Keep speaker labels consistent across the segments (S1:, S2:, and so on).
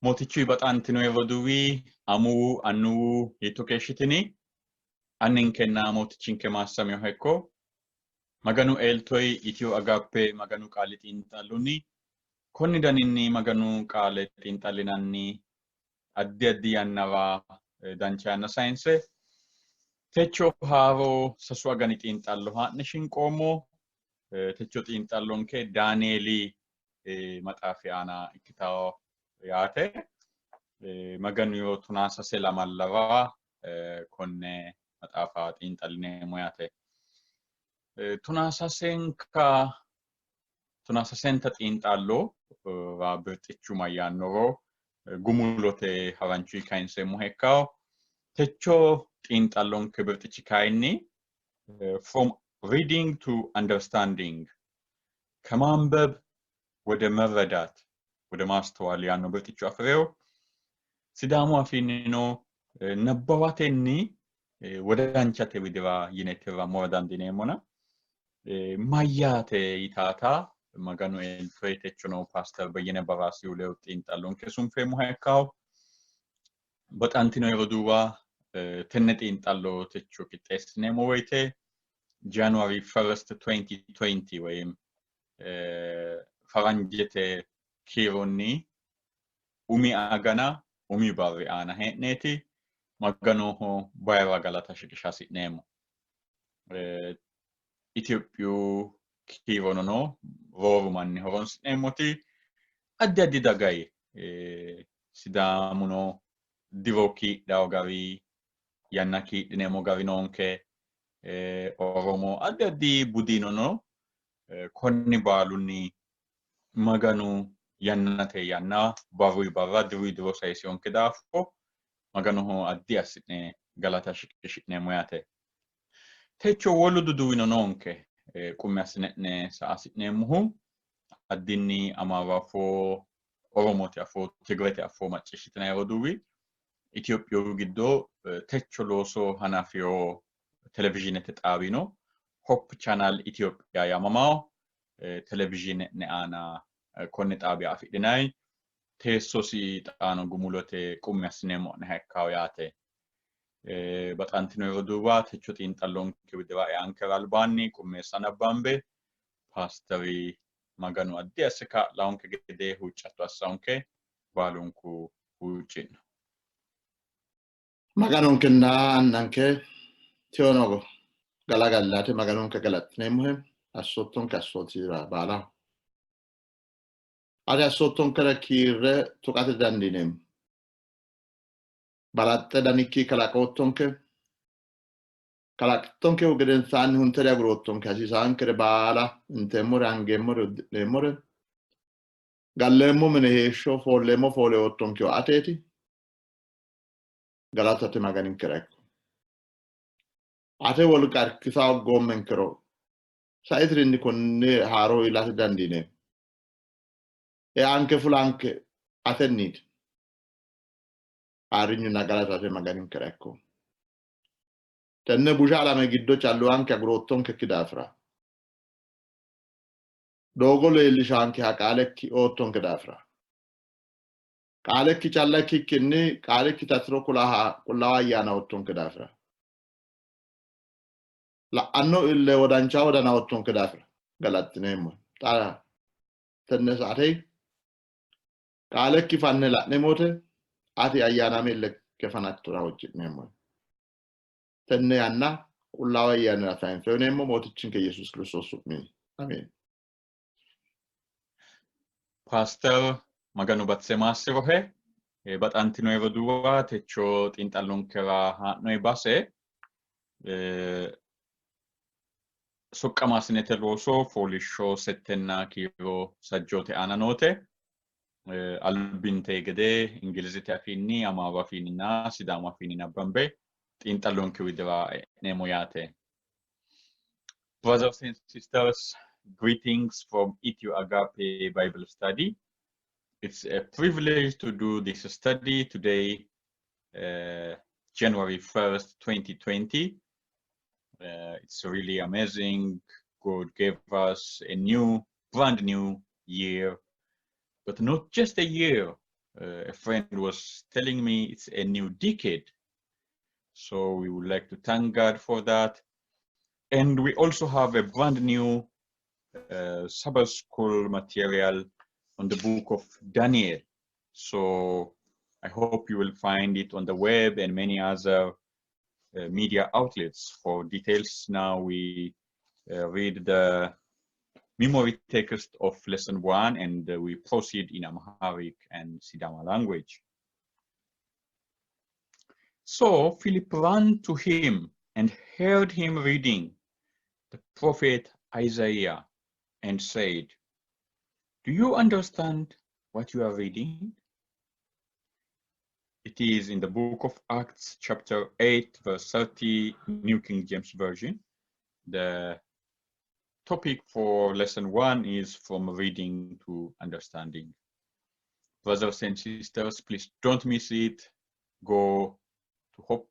S1: Mootichuy baxantinoe roduuwi, amuwu, annuwu, hiitto keeshshitini? Anninkenna Mootichinke maassaminoha ikko. Maganu eltoy Itiyo Agape Maganu Qaali xiinxallonni konni daninni Maganu Qaale xiinxallinanni addi addi yannara dancha yanna sayinse techo haaro sasu agani xiinxallo haa'ne shinqoommo. Techo xiinxallonke Daanieeli maxaafi aana ikkitanno yaate. Maganu yoo 13 lamallawa konne maxaafa xiinxallineemmo yaate. Tonaa sasenta xiinxallo ra birxichu mayyaannoro gumulote haranchuyi kayinseemmoha ikkawo. Techo xiinxallonke birxichi kayinni "From Reading to Understanding" ከማንበብ ወደ መረዳት ወደ ማስተዋል yaanno birxicho afi'rewo. Sidaamu afiinnino nabbawatenni wodanchate widira yine tirrammora dandiineemmona mayyaate yitaata Maganu eltoe techono Paaster Beyyene Baraasihu ledo xiinxallonke sunfeemmoha ikkawo. Baxantino roduuwa, tenne xiinxallo techo qixxeessineemmo woyte January 1st 2020 ወይም faranjete kiironni umi agana umi barri aana hee'neeti Maganoho bayira galata shiqisha hasi'neemmo. Itophiyu kiirono no rooru manni horonsi'neemmoti addi addi dagay Sidaamuno diro kiidhawo gari yanna kiidhineemmo gari noonke. Oromo addi addi budino no. Konni baalunni Maganu yannate yanna barruy barra diruy diro sayisionke daafo Maganoho addi assi'ne galata shiqishi'neemmo yaate. Techo wolu duduwino noonke qummi assine'ne sa hasi'neemmohu addinni Amaaru afoo, Oromote afoo, Tigrete afoo macciishshitinanni roduuwi Itophiyu giddo techo looso hanafino televizhiinete xaawi no. Hope Channel Ethiopia yaamamawo televizhiine'ne aana konne xaabiya afidhinanni. Teessosi xaano gumulote qummi assineemmo'neha ikkawo yaate. Baxantino roduuwa, techo xiinxallonke widira eankera albaanni qummeessa nabbambe paasteri Maganu addi asse kaa'lawonke gede huuccatto assawonke baalunku huucci'no.
S2: Maganonkenna Annanke, teyono galagallate Maganonke galaxxineemmohe assoottonke assootira baalaho. Ati assoottonkere kiirre tuqate dandiineemmo. Balaxxe danikki kalaqoottonke. Kalaqittonkehu gedensaanni hunte diaguroottonke. Hasiisaankere baala inteemmore, angeemmore, uddi'neemmore, galleemmo mine heeshsho, foolleemmo foole oottonkehu ateeti. Galatate Maganinkera ikko. Ate wolqa irkisa hoggoommenkero saitirinni konne haaro ilate dandiineemmo. Eanke fulanke atenniiti. Ayirrinyunna galatate Maganinkera ikko. Tenne busha alame giddo calluwanke aguroottonkekki daafira, doogo leellishaankeha qaalekki oottonke daafira, qaalekki calla ikkikkinni qaalekki tatiro kulaha Qullaawa Ayyaana oottonke daafira, la'anno ille wodancha wodana oottonke daafira galaxxineemmo. Xa tenne saate qaalekki fanne la'neemmo wote ati ayyaanaame illekke fanattora huucci'neemmo. Tenne yanna Qullaawa Ayyaanira sayinse uyineemmo Mootichinke Yesuus Kiristoos su'minni. Ameen.
S1: Paaster Maganu batise maassirohe. Baxantinoe roduuwa, techo xiinxallonkera haa'noe base soqqamaasinete looso fooliishsho settenna kiiro sajjoote aana noote. Albinte gede Ingilizete afiinni, Amaaru afiinninna Sidaamu afiinni nabbambe xiinxallonke widira e'neemmo yaate. Brothers and sisters, greetings from Ethio Agape Bible Study. It's a privilege to do this study today, January 1st, 2020. It's really amazing. God gave us a new, brand new year, but not just a year. A friend was telling me it's a new decade. So we would like to thank God for that. And we also have a brand new Sabbath school material on the book of Daniel. So I hope you will find it on the web and many other media outlets. For details, now we read the memory text of lesson 1 and we proceed in Amharic and Sidama language. So Philip ran to him and heard him reading the prophet Isaiah and said, "Do you understand what you are reading?" It is in the book of Acts, chapter 8, verse 30, New King James Version. The topic for lesson 1 is from reading to understanding. Brothers and sisters, please don't miss it. Go to Hope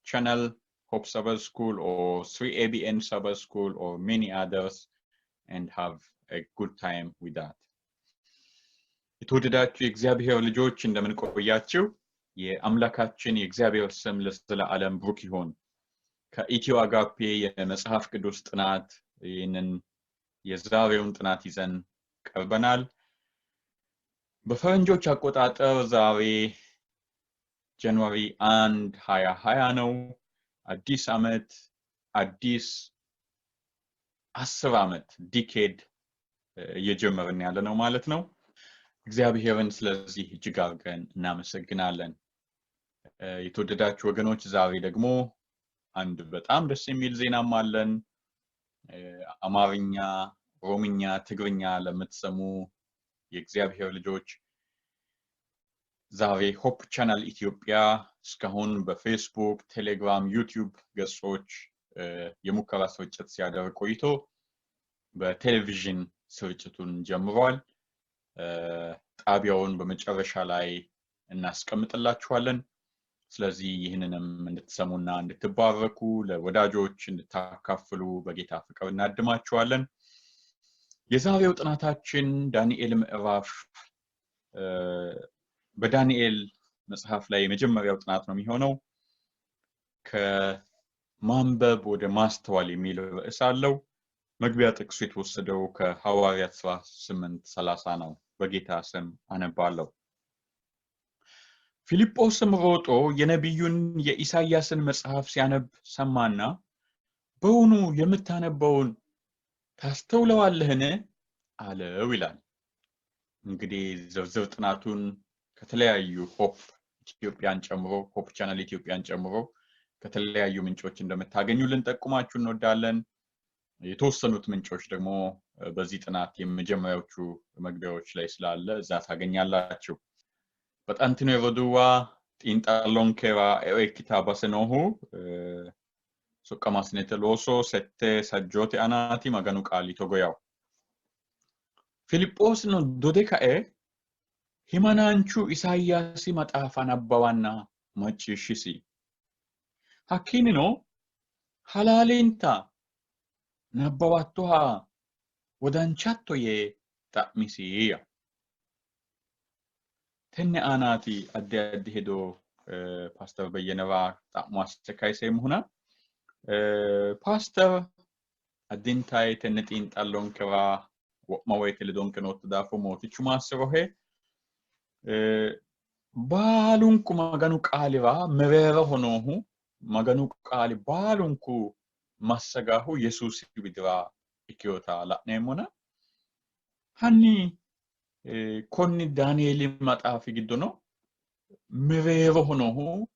S1: Channel, Hope Sabbath School, or 3ABN Sabbath School, or many others, and have a good time with that. የተወደዳችሁ የእግዚአብሔር ልጆች፣ እንደምን ቆያችሁ? የአምላካችን የእግዚአብሔር ስም ለዘለዓለም ብሩክ ይሁን። ከኢትዮ አጋፔ የመጽሐፍ ቅዱስ ጥናት ይህንን የዛሬውን ጥናት ይዘን ቀርበናል። በፈረንጆች አቆጣጠር ዛሬ January 1, 2020 ነው። አዲስ ዓመት፣ አዲስ 10 ዓመት decade እየጀመርን ያለ ነው ማለት ነው። እግዚአብሔርን ስለዚህ እጅግ አድርገን እናመሰግናለን። የተወደዳችሁ ወገኖች፣ ዛሬ ደግሞ አንድ በጣም ደስ የሚል ዜናም አለን። አማርኛ፣ ኦሮምኛ፣ ትግርኛ ለምትሰሙ የእግዚአብሔር ልጆች፣ ዛሬ Hope Channel ኢትዮጵያ እስካሁን በፌስቡክ፣ ቴሌግራም፣ ዩቲዩብ ገጾች የሙከራ ስርጭት ሲያደርግ ቆይቶ በቴሌቪዥን ስርጭቱን ጀምሯል። ጣቢያውን በመጨረሻ ላይ እናስቀምጥላችኋለን። ስለዚህ ይህንንም እንድትሰሙና እንድትባረኩ፣ ለወዳጆች እንድታካፍሉ በጌታ ፍቅር እናድማችኋለን። የዛሬው ጥናታችን ዳንኤል ምዕራፍ፣ በዳንኤል መጽሐፍ ላይ የመጀመሪያው ጥናት ነው የሚሆነው። ከማንበብ ወደ ማስተዋል የሚል ርዕስ አለው። መግቢያ ጥቅሱ የተወሰደው ከሐዋርያት ሥራ 8:30 ነው። በጌታ ስም አነባለሁ። ፊልጶስም ሮጦ የነቢዩን የኢሳይያስን መጽሐፍ ሲያነብ ሰማና፣ "በውኑ የምታነበውን ታስተውለዋለህን?" አለው ይላል። እንግዲህ ዝርዝር ጥናቱን ከተለያዩ Hope ኢትዮጵያን ጨምሮ፣ Hope Channel ኢትዮጵያን ጨምሮ ከተለያዩ ምንጮች እንደምታገኙ ልንጠቁማችሁ እንወዳለን። የተወሰኑት ምንጮች ደግሞ በዚህ ጥናት የመጀመሪያዎቹ መግቢያዎች ላይ ስላለ እዛ ታገኛላችሁ። Baxantino roduuwa, xiinxallonkera eoekkita base noohu soqqamaasinete looso 8 sajjoote aanaati. Maganu qaali togo yawo. Filiphphoosino dode kae himanaanchu Isayaasi maxaafa nabbawanna macciishshisi. Hakkiinnino, "Halaalinta nabbawattoha wodanchatto?" yee xa'misi. Tenne aanaati addi addi hedo Paaster Beyyenera xa'mo asse kayiseemmohuna, Paaster, addintayi tenne xiinxallonkera wo'ma woyte ledonke nootto daafo Mootichu maassirohe. Baalunku Maganu qaalira mereeroho noohu, Maganu qaali baalunku massagahu Yesuusi widira ikkinota la'neemmona, hanni konni Daanieeli maxaafi giddono mereeroho noohu,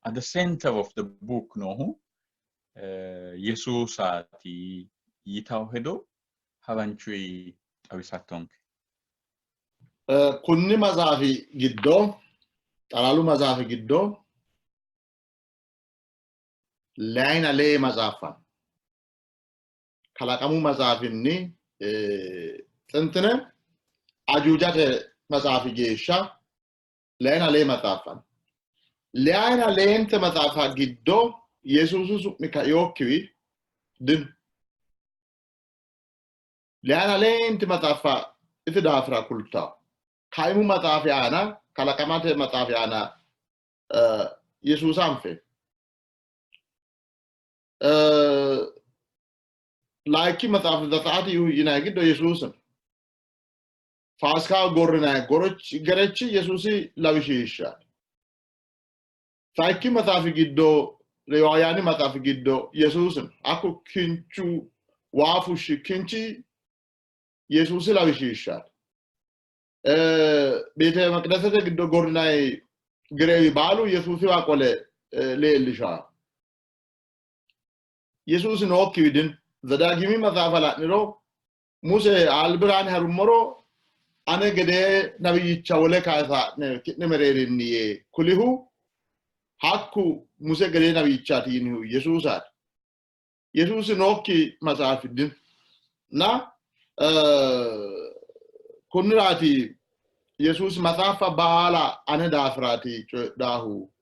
S1: at the center of the book noohu Yesuusaati yitawo hedo haranchuyi xawisattonke.
S2: Kunni maxaafi giddo, xalalu maxaafi giddo layina lee maxaaffa, kalaqamu maxaafinni xintine ajuujate maxaafi geeshsha layina lee maxaaffa, layina leente maxaafa giddo Yesuusu su'mi kaiyokkiwi dino. Layina leenti maxaafa isi daafira kultawo. Kaimu maxaafi aana, Kalaqamate maxaafi aana Yesuusa anfe. Layinki maxaafi Zetsaati yinanni giddo Yesuusi no. Faasikaho gorrinanni gerechi Yesuusi lawishshaati. Sayikki maxaafi giddo Leewaawiyaani maxaafi giddo Yesuusi no. Hakku kinchu waa fushshi kinchi Yesuusi lawishshaati. Beete Maqidasete giddo gorrinanni gereewi baalu Yesuusiwa qole leellishanno. Yesuusi nookkiwi dino. Zedaagimi maxaafa la'niro Muse albiraanni harummoro ane gedee nabiyyicha wole kayisa'ne ki'ne mereerinni yee kulihu hakku Muse gedee nabiyyichaati yinihu Yesuusaati. Yesuusi nookki maxaafi dino. Na kunniraati Yesuusi maxaaffa baala ane daafiraati coyidhaahu.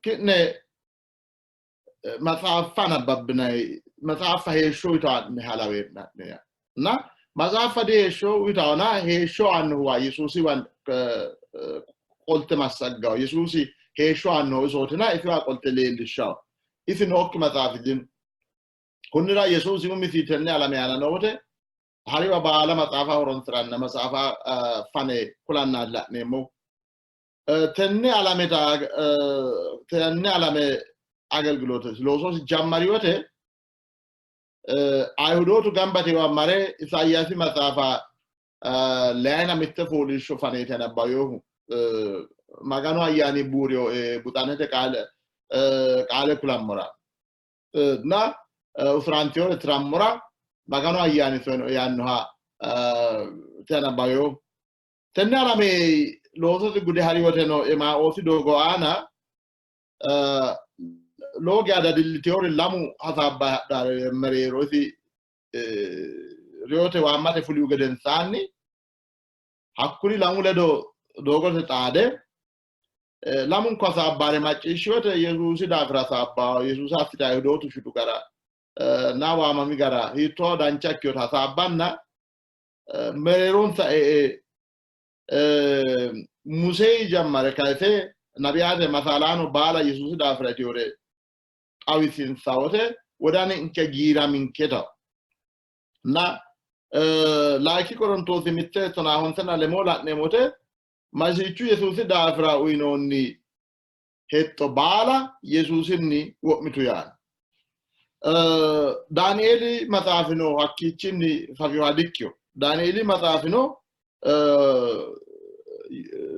S2: Ki'ne maxaaffa nabbabbinanni maxaaffa heeshsho uyitaa'ne halaweenna'ne na maxaaffa diheeshsho uyitaona heeshsho aannohuwa Yesuusiwa qolte massaggawo Yesuusi heeshsho aannohu isootina isiwa qolte leellishshawo isi nookki maxaafi dino. Kunnira Yesuusi umisi tenne alame aana noo wote hariwa baala maxaafa horonsi'ranna maxaafa fane kulanna la'neemmo. Tenne alameta tenne alame agelgiloote loososi jammari wote Ayihudootu gamba yitewa mare Isayaasi maxaafa leyina mitte fooliishsho faneeti anabbawehu. Maganu ayyaani buuriyo buxanete qaale qaale kulammora na usuraantiyore tirammora Maganu ayyaani soyino yaannoha anabbawehu. Tenne alame loososi gude hari woteno Emaoosi doogo aana lowo geya dadillitewori lamu hasaabba hadhare mereero isi reyote waammate fulihu gedensaanni hakkuri lamu ledo doogote xaade lamunku hasaabbare macciishshi wote Yesuusi daafira hasaabba Yesuusa assite Ayihudootu shitu gara na waamami gara hiittoo dancha ikkinota hasaabbanna mereeronsa e'e Muse jammare kayise nabiyaate masaalaano baala Yesuusi daafira yitewore xawisinsa wote wodaninke giiraminketa na Layinki Qorontoosi mitte tonaahonsenna lemoo la'neemmo wote Masiichu Yesuusi daafira uyinoonni hexxo baala Yesuusinni wo'mitu yaanno. Daanieeli maxaafino hakkiichinni fafinoha dikkino. Daanieeli maxaafino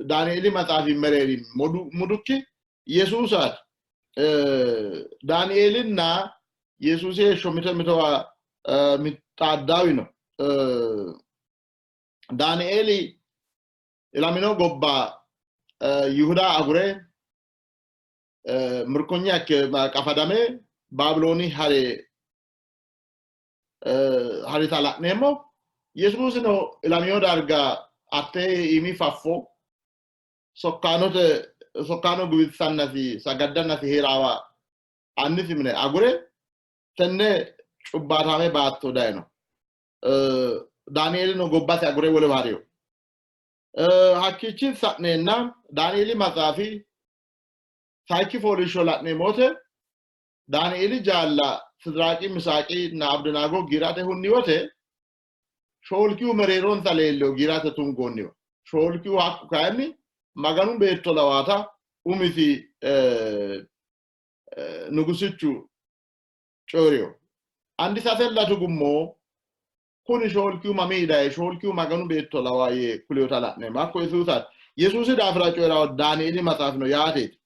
S2: Daanieeli maxaafi mereeri mudukki Yesuusaati. Daanieelinna Yesuusi heeshsho mito mitowa xaaddaawino. Daanieeli ilamino gobba Yihuda agure mirkonya ikke qafadame Baabilooni hare harita la'neemmo. Yesuusino ilamino darga hatte iimi faffo sokkaanote sokkaano guwissannasi sagaddannasi hee'raawa annisi mine agure tenne cubbaataame baatto dayino. Daanieelino gobbasi agure wolewa harino. Hakkiichi sa'neenna Daanieeli maxaafi sayikki fooliishsho la'neemmo wote Daanieeli jaalla Sidiraaqi, Misaaqi nna Abidinaago giirate hunni wote shoolkihu mereeronsa leellino giirate tungoonniwa. Shoolkihu hakku kayinni Maganu beetto lawaata umisi nugusichu coyi'rino. Andi sasella tugummo kuni shoolkihu mamii daye shoolkihu Maganu beetto lawa yee kulinota la'neemmo. Hakko Yesuusaati. Yesuusi daafira coyi'rawo Daanieeli maxaafino yaateeti.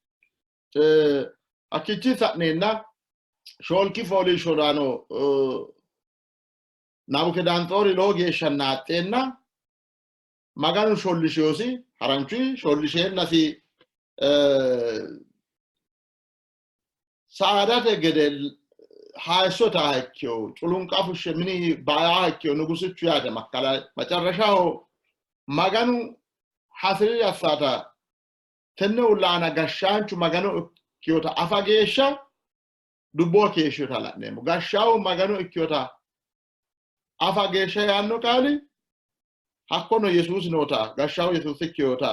S2: Hakkiichi sa'neenna shoolki fooliishshorano Nabukedanxoori lowo geeshsha naaxxeenna Maganu shollishiyosi haranchu shollisheennasi saadate gede hayisso taaha ikkiyo culunqa fushshe mini baaha ikkiyo nugusichu yaate makkala macarrashaho Maganu hasiri assata tenne uulla aana gashshaanchu Magano ikkiyota afa geeshsha dubboho keeshshiyota la'neemmo. Gashshaahu Magano ikkiyota afa geeshsha yaanno qaali Hakkono Yesuusi noota gashshahu Yesuusi ikkinota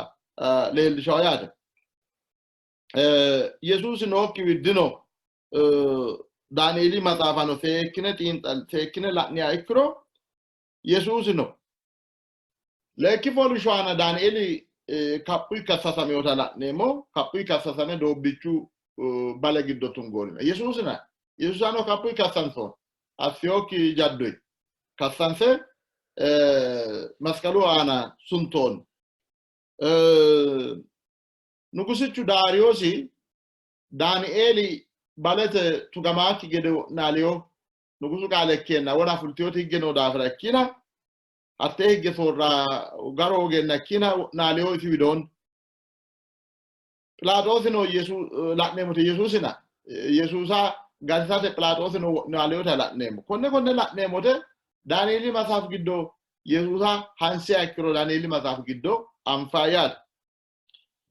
S2: leellishawo yaate. Yesuusi nookkiwi dino. Daanieeli maxaafano seekkine xiinxal seekkine la'niha ikkiro Yesuusi no. Leekki fooliishsho aana Daanieeli kaphuyi kassasaminota la'neemmo. Kaphuyi kassasame doobbichu bale giddo tungoonni. Yesuusina Yesuusano kaphuyi kassansoonni. Assiyokki jaddoyi kassanse masqalu aana suntoonni. Nugusichu Daariyoosi Daanieeli balete tugamaakki gede wo'naalino. Nugusu qaale ikkeenna wona fultinoti higge noo daafira ikkina hattee higge soorra garo hoogeenna ikkina wo'naalino isi widoonni. Philaaxoosino la'neemmote Yesuusina Yesuusa gatisate Philaaxoosino wo'naalinota la'neemmo. Konne konne la'neemmote Daanieeli maxaafi giddo Yesuusa hansiha ikkiro Daanieeli maxaafi giddo anfayi yaate.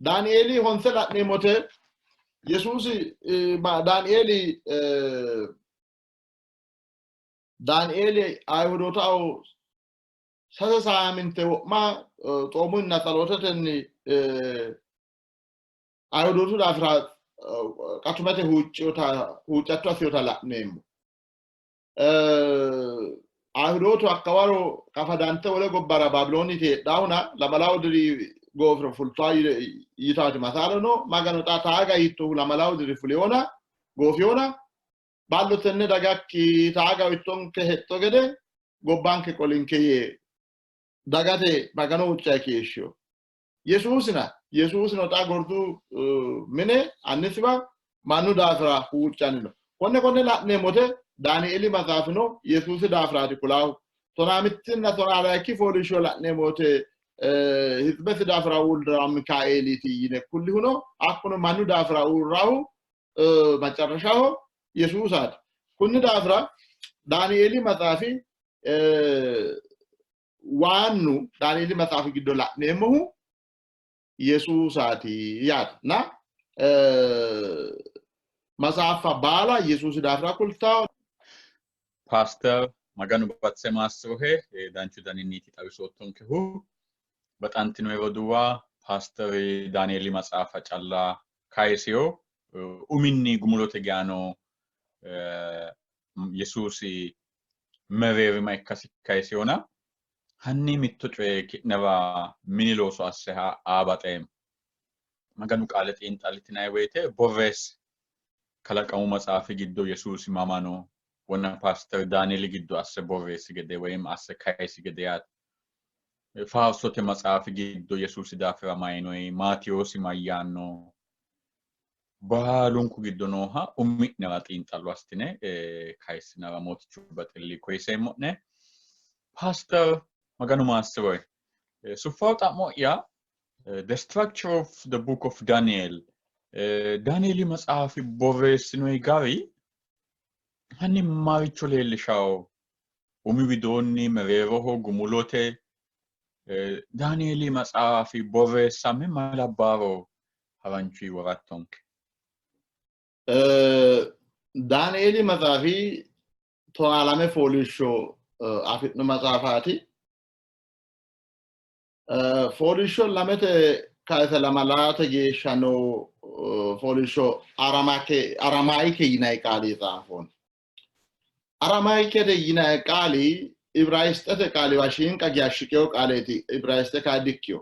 S2: Daanieeli honse la'neemmote Yesuusi Daanieeli Daanieeli Ayihudootaho sase saaminte wo'ma xoomunna tsalootetenni Ayihudootu daafira qatumete huuccatto assinota la'neemmo. Ayihudootu hakkawaro qafadante wole gobbara Baabiloonite heedhaahuna lamalawu diri goofiro fultaa yitaati masaalo no. Maganu xa taaga yiittohu lamalawu diri fuliyona goofiyona ballo tenne dagakki taaga uyittonke hexxo gede gobbanke qolinke yee dagate Magano huuccayi keeshshino. Yesuusina Yesuusino xa gordu mine annisiwa mannu daafira huuccanni no. Konne konne la'neemmote Daanieeli maxaafino Yesuusi daafiraati kulaahu. Tonaa mittinna tonaa layikki fooliishsho la'neemmote hizibesi daafira uurrahu Mikaeeliiti yine kullihuno hakkuno mannu daafira uurrahu macarrashaho Yesuusaati. Kunni daafira Daanieeli maxaafi waannu Daanieeli maxaafi giddo la'neemmohu Yesuusaati yaate. Na maxaaffa baala Yesuusi daafira kultawo.
S1: Paaster Maganu baxise maassirohe danchu daninniiti xawisoottonkehu. Baxantino roduuwa Paaster Daanieeli maxaafa calla kayisiyo uminni gumulote geano Yesuusi mereerima ikkasi kayisiyona hanni mitto coye ki'nera mini looso asse aa baxeemmo. Maganu qaale xiinxallitinanni woyite borreesse. Kalaqamu maxaafi giddo Yesuusi mama no? Wonna Paaster Daanieeli giddo asse borreessi gede woyim asse kayisi gede yaate. Faarsote maxaafi giddo Yesuusi daafira mayinoyi? Maatiyoosi mayyaanno? Baalunku giddo nooha umi'nera xiinxallo assitine kayissinara Mootichu baxilli koyiseemmo'ne. Paaster Maganu maassiroe. Suffawo xa'mo'ya The structure of the book of Daniel. Danieli maxaafi borreessinoyi gari hanni maricho leellishawo? Umi widoonni mereeroho gumulote Danieli maxaafi borreessame ma labbaaro haranchuyi worattonke.
S2: Daanieeli maxaafi 12 fooliishsho afi'no maxaafaati. Fooliishsho lamete kayise lamalate geeshsha noo fooliishsho Aramayike yinanni qaali xaafoonni. Aramayikete yinanni qaali Ibraayisxete qaaliwa shiinqa geya shiqino qaaleeti. Ibraayisxe kayi dikkino.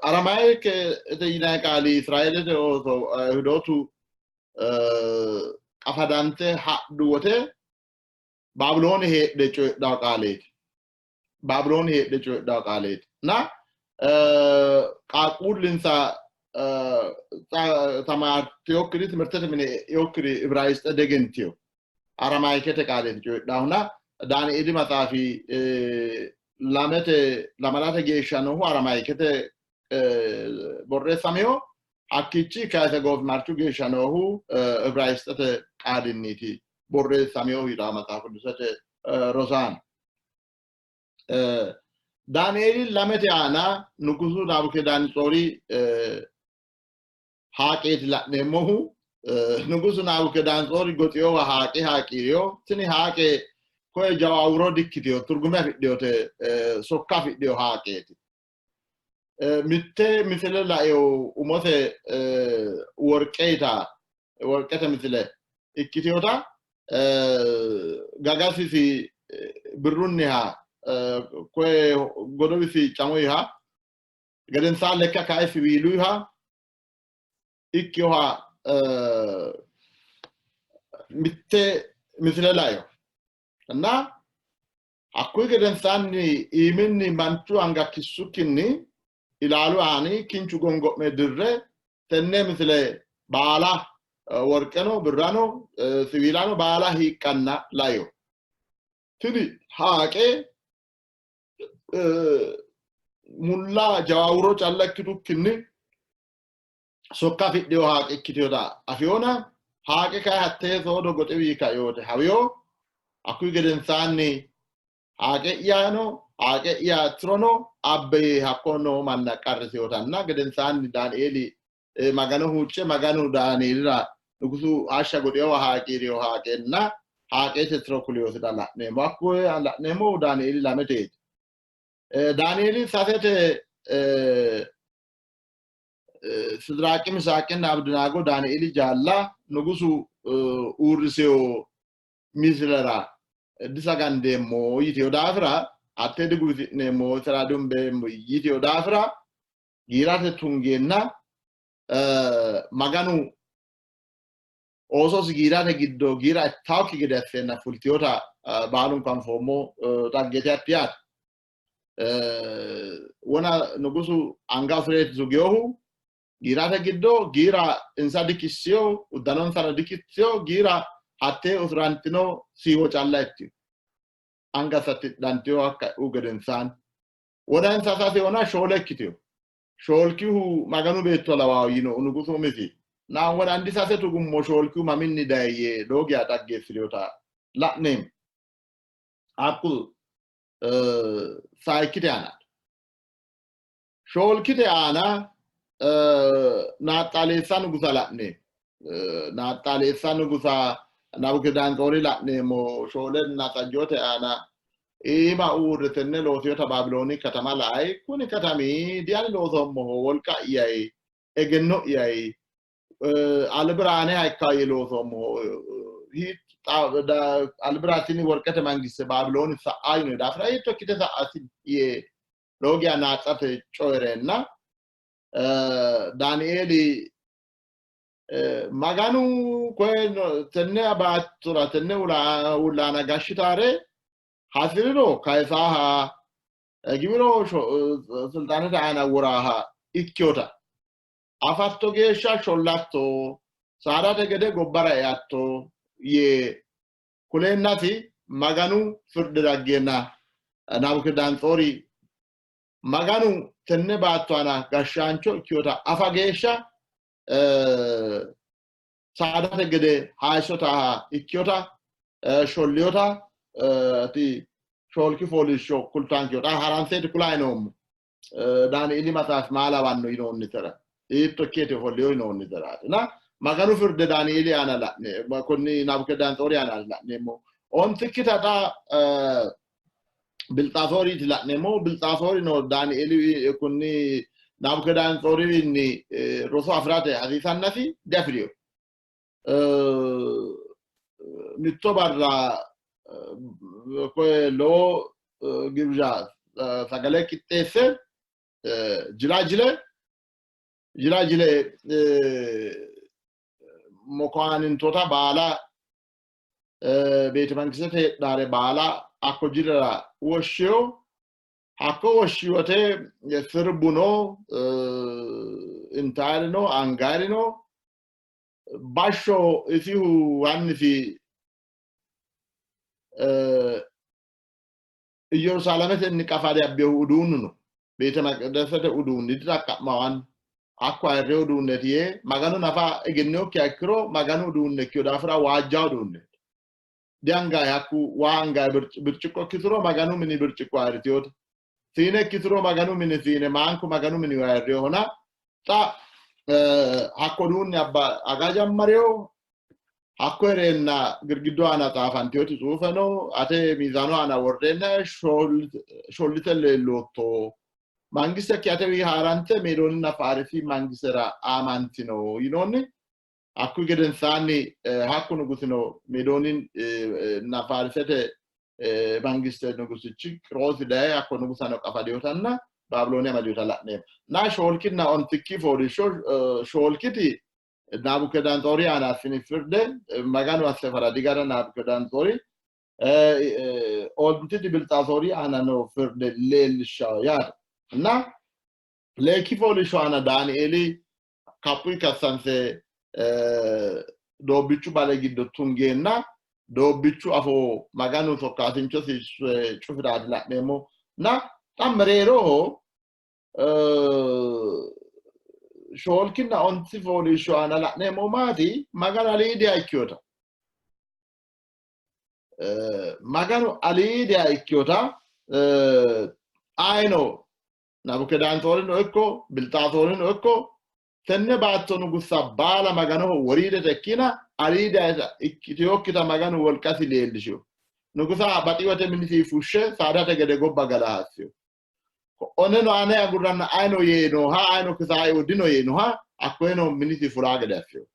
S2: Aramayikete yinanni qaali Israeelete ooso Ayihudootu qafadante hadhu wote Baabilooni heedhe coyidhanno qaaleeti. Baabilooni heedhe coyidhanno qaaleeti. Na qaaqquullinsa tamaartinokkiri timirtete mine e'inokkiri Ibraayisxe diegentino. Aramayikete qaaleeti coyidhannohuna Daanieeli maxaafi lamete lamalate geeshsha noohu Aramayikete borreessamino hakkiichi kayise goofimarchu geeshsha noohu Ibraayisxete qaalinniiti borreessaminohu yitao maxaafu qidusete rosaano. Daanieeli lamete aana Nugusu Nabukedanitsoori haaqeeti la'neemmohu. Nugusu Nabukedanitsoori goxinowa haaqe haaqii'rino. Tini haaqe Koye jawaawuro dikkitino, turgume afidhinote, sokka afidhino haaqeeti. Mitte misile laeo umose worqeita worqete misile ikkitinota gagasisi birrunniha koye godowisi camoyiha gedensaa lekka kae siwiiluyiha ikkinoha mitte misile laeo እና Hakkuyi gedensaanni iiminni manchu anga kissukkinni ilaalu aani kinchu gongo'me dirre tenne misile baala worqeno birrano siwiilano baala hiiqqanna laino. Tini haaqe mulla jawaawuro calla ikkitukkinni sokka afidhino haaqe ikkitinota afiona haaqe kayi hattee soodo goxiwi kaiyoote hawiyo. Hakkuyi gedensaanni haaqe'yano haaqe'ya tirono abbe yee hakko noo manna qarrisinotanna gedensaanni Daanieeli Magano huucce Maganu Daanieelira nugusu hashsha goxinowa haaqii'rino haaqeenna haaqeete tiro kulinosita la'neemmo. Hakkuyi la'neemmohu Daanieeli lameteeti. Daanieeli sasete Sidiraaqi, Misaaqinna Abidinaago Daanieeli jaalla nugusu uurriseyo misilera disagandeemmo yiteyo daafira hatte diguwisi'neemmo isera diumbeemmo yiteyo daafira giirate tungeenna Maganu oososi giirate giddo giira ittaokki gede asseenna fultiyota baalunku anfoommo xaggete hatti yaate. Wona nugusu anga usureeti zugiyohu giirate giddo giira insa dikissiyo, uddanonsano dikissiyo, giira hattee usurantino siiwo calla ittino. Anga satidhantiyo hakka e'u gedensaanni. Wona insa sasewona shoole ikkitiyo. Shoolkihu Maganu beetto lawawo yino nugusu umisi. Na wona andi sase tugummo shoolkihu maminni dayi yee lowo geya xaggeessi'rinota la'neemmo. Hakku sayikkite aana shoolkite aana naaxxaleessa nugusa la'neemmo. Naaxxaleessa nugusa Nabukedanxoori la'neemmo. Shoolenna sajjoote aana iima uurre tenne loosinota Baabilooni katama lai. Kuni katami diani loosoommoho, wolqa'yayi, egenno'yayi, albira aneha ikka yee loosoommoho. Albira tini worqete mangiste Baabilooni sa'a yino daafira hiitto ikkite sa'asi yee lowo geya naaxxate coyi'reenna Daanieeli Maganu koye tenne baattora tenne ullaana gashshitaare hasi'riro kayisaaha giwiro silxaanete aana woraaha ikkinota afatto geeshsha shollatto, saadate gede gobbara eatto yee kuleennasi Maganu firde daggeenna Nabukedanetsoori Maganu tenne baatto aana gashshaancho ikkinota afa geeshsha saadate gede hayisso taaha ikkinota sholliyota ti shoolki fooliishsho kultaankeho. Xa haranseeti kulayi noommo. Daanieeli maxaafi maa lawanno yinoonnitera hiitto ikkeeti ofolliyo yinoonniteraati. Na Maganu firde Daanieeli aana la'ne konni Nabukedanetsoori aana la'neemmo. Ontikkita xa Bilxaasooriiti la'neemmo. Bilxaasoorino Daanieeli kunni Nabukedanetsooriwiinni roso afi'rate hasiisannasi diafi'rino. Mitto barra koye lowo gibizha sagale qixxeesse jila jile jila jile mokoanintoota baala beete mangistete heedhaare baala hakko jilira woshshiyo. Hakko woshshi wote sirbuno intaarino angaarino bashsho isihu annisi Iyyerusaalametenni qafade abbinohu uduunnu no. Beete Maqidesete uduunni dixaqqa'mawanno. Hakku ayirrino uduunneeti yee Maganu nafa egenninokkiha ikkiro Maganu uduunne ikkino daafira waajja uduunneeti. Diangayi hakku waa angayi birciqqo ikkituro Maganu mini birciqqo ayirritinote. Siine ikkituro Maganu mini siine, maanku Maganu mini ayirrinohona xa hakko uduunni abba aga jammarino. Hakko hee'reenna girgiddu aana xaafantinoti tsuufe no, ate miizaanu aana worreenna shollite leellootto. Mangistekki atewi haarante Meedooninna Faarisi mangistera aamantino yinoonni. Hakkuyi gedensaanni hakku nugusino Meedooninna Faarisete mangiste nugusichi Qiroosi daye hakko nugusano qafadinotanna Baabilooni amadinota la'neemmo. Na shoolkinna ontikki fooliishsho shoolkiti Nabukedanxoori aana assini firde Maganu asse faradi gara Nabukedanxoori ontiti Bilxaasoori aana noo firde leellishshawo yaate. Na leekki fooliishsho aana Daanieeli kaphuyi kassanse doobbichu bale giddo tungeenna doobbichu afoo Maganu sokkaasinchosi cufiraati la'neemmo. Na xa mereeroho shoolkinna onti fooliishsho aana la'neemmo maati? Maganu aliidiha ikkinota. Maganu aliidiha ikkinota ayino Nabukedantoorino ikko Bilxaasoorino ikko tenne baatto nugussa baala Maganoho woriidete ikkina aliidiha ikkitinokkita Maganu wolqasi leellishino. Nugusa baxi wote minisi fushshe saadate gede gobba gala hassino. Oneno ane agurranna ayino yee nooha ayino kisaeo dino yee nooha hakkoyeno minisi fulaa gede assino.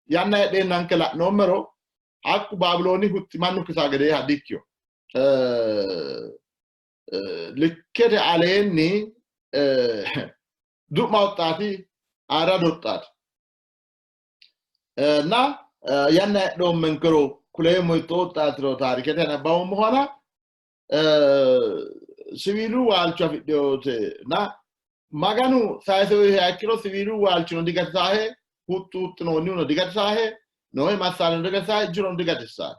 S2: Yanna heedheennanke la'noommero hakku Baabilooni huxxi mannu kisaa gedeeha dikkino. Likkete aleenni du'ma huxxaati, ayirrado huxxaati. Na yanna heedhoommenkero kuleemmo hittoo huxxaatiro taarikete nabbawummohona siwiilu waalcho afidhinote na Maganu sayise uyiha ikkiro siwiilu waalchino digatisaahe, huxxu huxxinoonnihuno digatisaahe, noohe massaarino digatisaahe, jirono digatisaahe.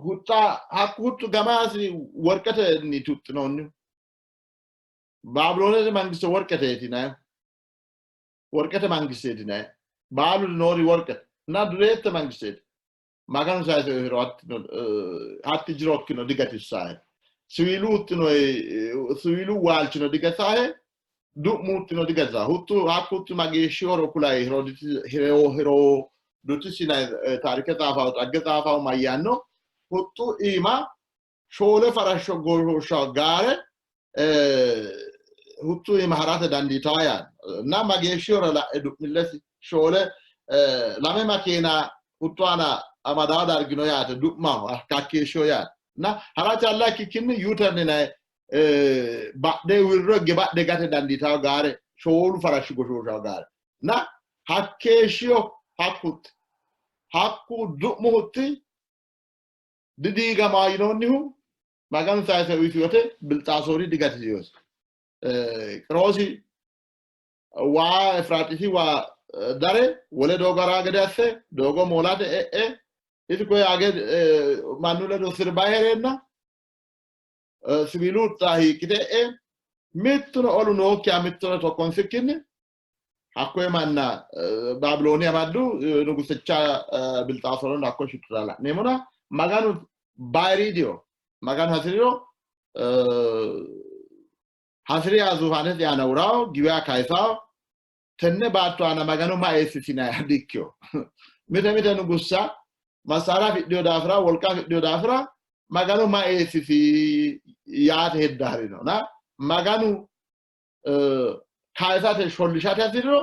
S2: Huxxa hakku huxxu gamasi worqetenni huxxinoonnihu. Baabiloonete mangiste worqeteeti yinanni. Worqete mangisteeti yinanni. Baalu noori worqete. Na dureette mangisteeti. Maganu sayise uyiro hatti jirokkino digatissahe. Siwiilu huxxino siwiilu waalchino digatissahe. Du'mu huxxino digatissahe. Huxxu hakku huxxu mageeshshi horo kulayi Herodotus yinanni taarike xaafawo xagge xaafawo mayyaanno huxxu iima shoole farashsho goshooshsha gaare huxxu iima harate dandiitaa yaanno. Na mageeshshi horo la'e du'millesi shoole lame makeena huxxu aana amadaa dargino yaate du'maho hakkeeshshiho yaate. Na hara calla ikkikkinni U-turn yinanni badhe wirro higge badhe gate dandiitaa gaare shoolu farashshi goshooshawo gaare. Na hakkeeshshiho hakku huxxi. Hakku du'mu huxxi didiigama yinoonnihu Maganu sayise uyisi wote Bilxaasoori digatisinosi. Qiroosi waa Efiraaxisi waa dare wole doogo hara gede asse doogo moolate e'e isi koye age mannu ledo sirba hee'reenna siwiilu huxxa hiiqqite e'e mittuno olu nookkiha mittuno tokkonsikkinni hakkoye manna Baabilooni amaddu nugusicha Bilxaasoorino hakko shittura la'neemmona Maganu bayiriidiho. Maganu hasi'riro hasi'riha zuufaanesi aana wurawo giwiha kayisawo tenne baatto aana Maganu ma eessisinayha dikkino. Mite mite nugussa massaara afidhino daafira wolqa afidhino daafira Maganu ma eessisi yaate heddaarino na Maganu kayisate shollishate hasi'riro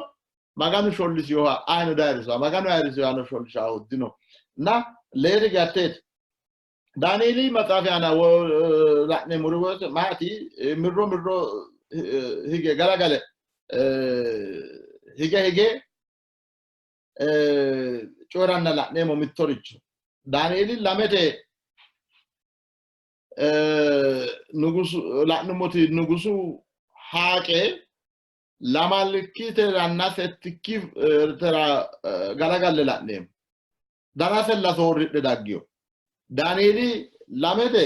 S2: Maganu shollisinoha ayino diayirrisawo, Maganu ayirrisinohano shollishahu dino. Na leete gatteeti. Daanieeli maxaafi aana la'neemmori woyte maati mirro mirro hige galagale hige hige coyi'ranna la'neemmo mittoricho. Daanieeli lamete nugusu la'nummoti nugusu haaqe lamalkiteranna settikkitera galagalle la'neemmo. Danasella soorridhe daggino. Daanieeli lamete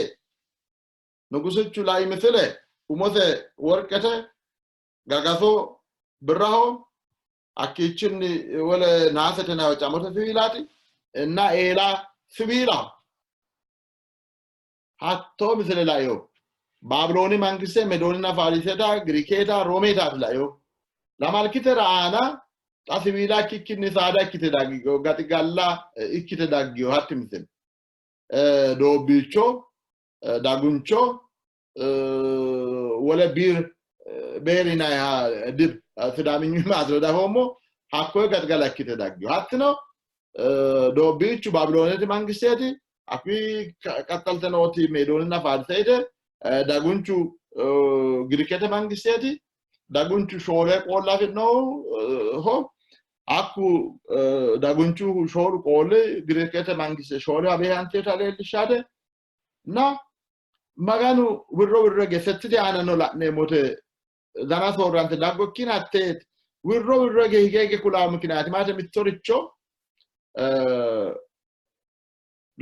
S2: nugusichu lai misile umose worqete gagaso birraho hakkiichinni wole naasete nayo camote siwiilaati inna eela siwiilaho. Hattoo misile laino. Baabilooni mangiste Medoonina Faariseta, Giriikeeta, Roomeetaati laino. Lamalkitera aana Xa siwiila ikkikkinni saada ikkite daggino, gaxigalla ikkite daggino hatti misile. Doobbiicho, daguncho, wole biir beer yinanniha dib sidaaminyu maatiro dafoommo hakkoye gaxigala ikkite daggino. Hattino doobbiichu Baabiloonete mangisteeti, hakkuyi qaxxalte nooti Meedooninna Faariseete, dagunchu Girikete mangisteeti, dagunchu shoole qoolla afi'noho, hakku dagunchu shoolu qooli Girikete mangiste shoolewa beehantinota leellishshaate na Maganu wirro wirro hige settite aanano la'neemmote dana soorrante daggo ikkina hatteeti wirro wirro hige hige hige kulaawo mikinaati maate mittoricho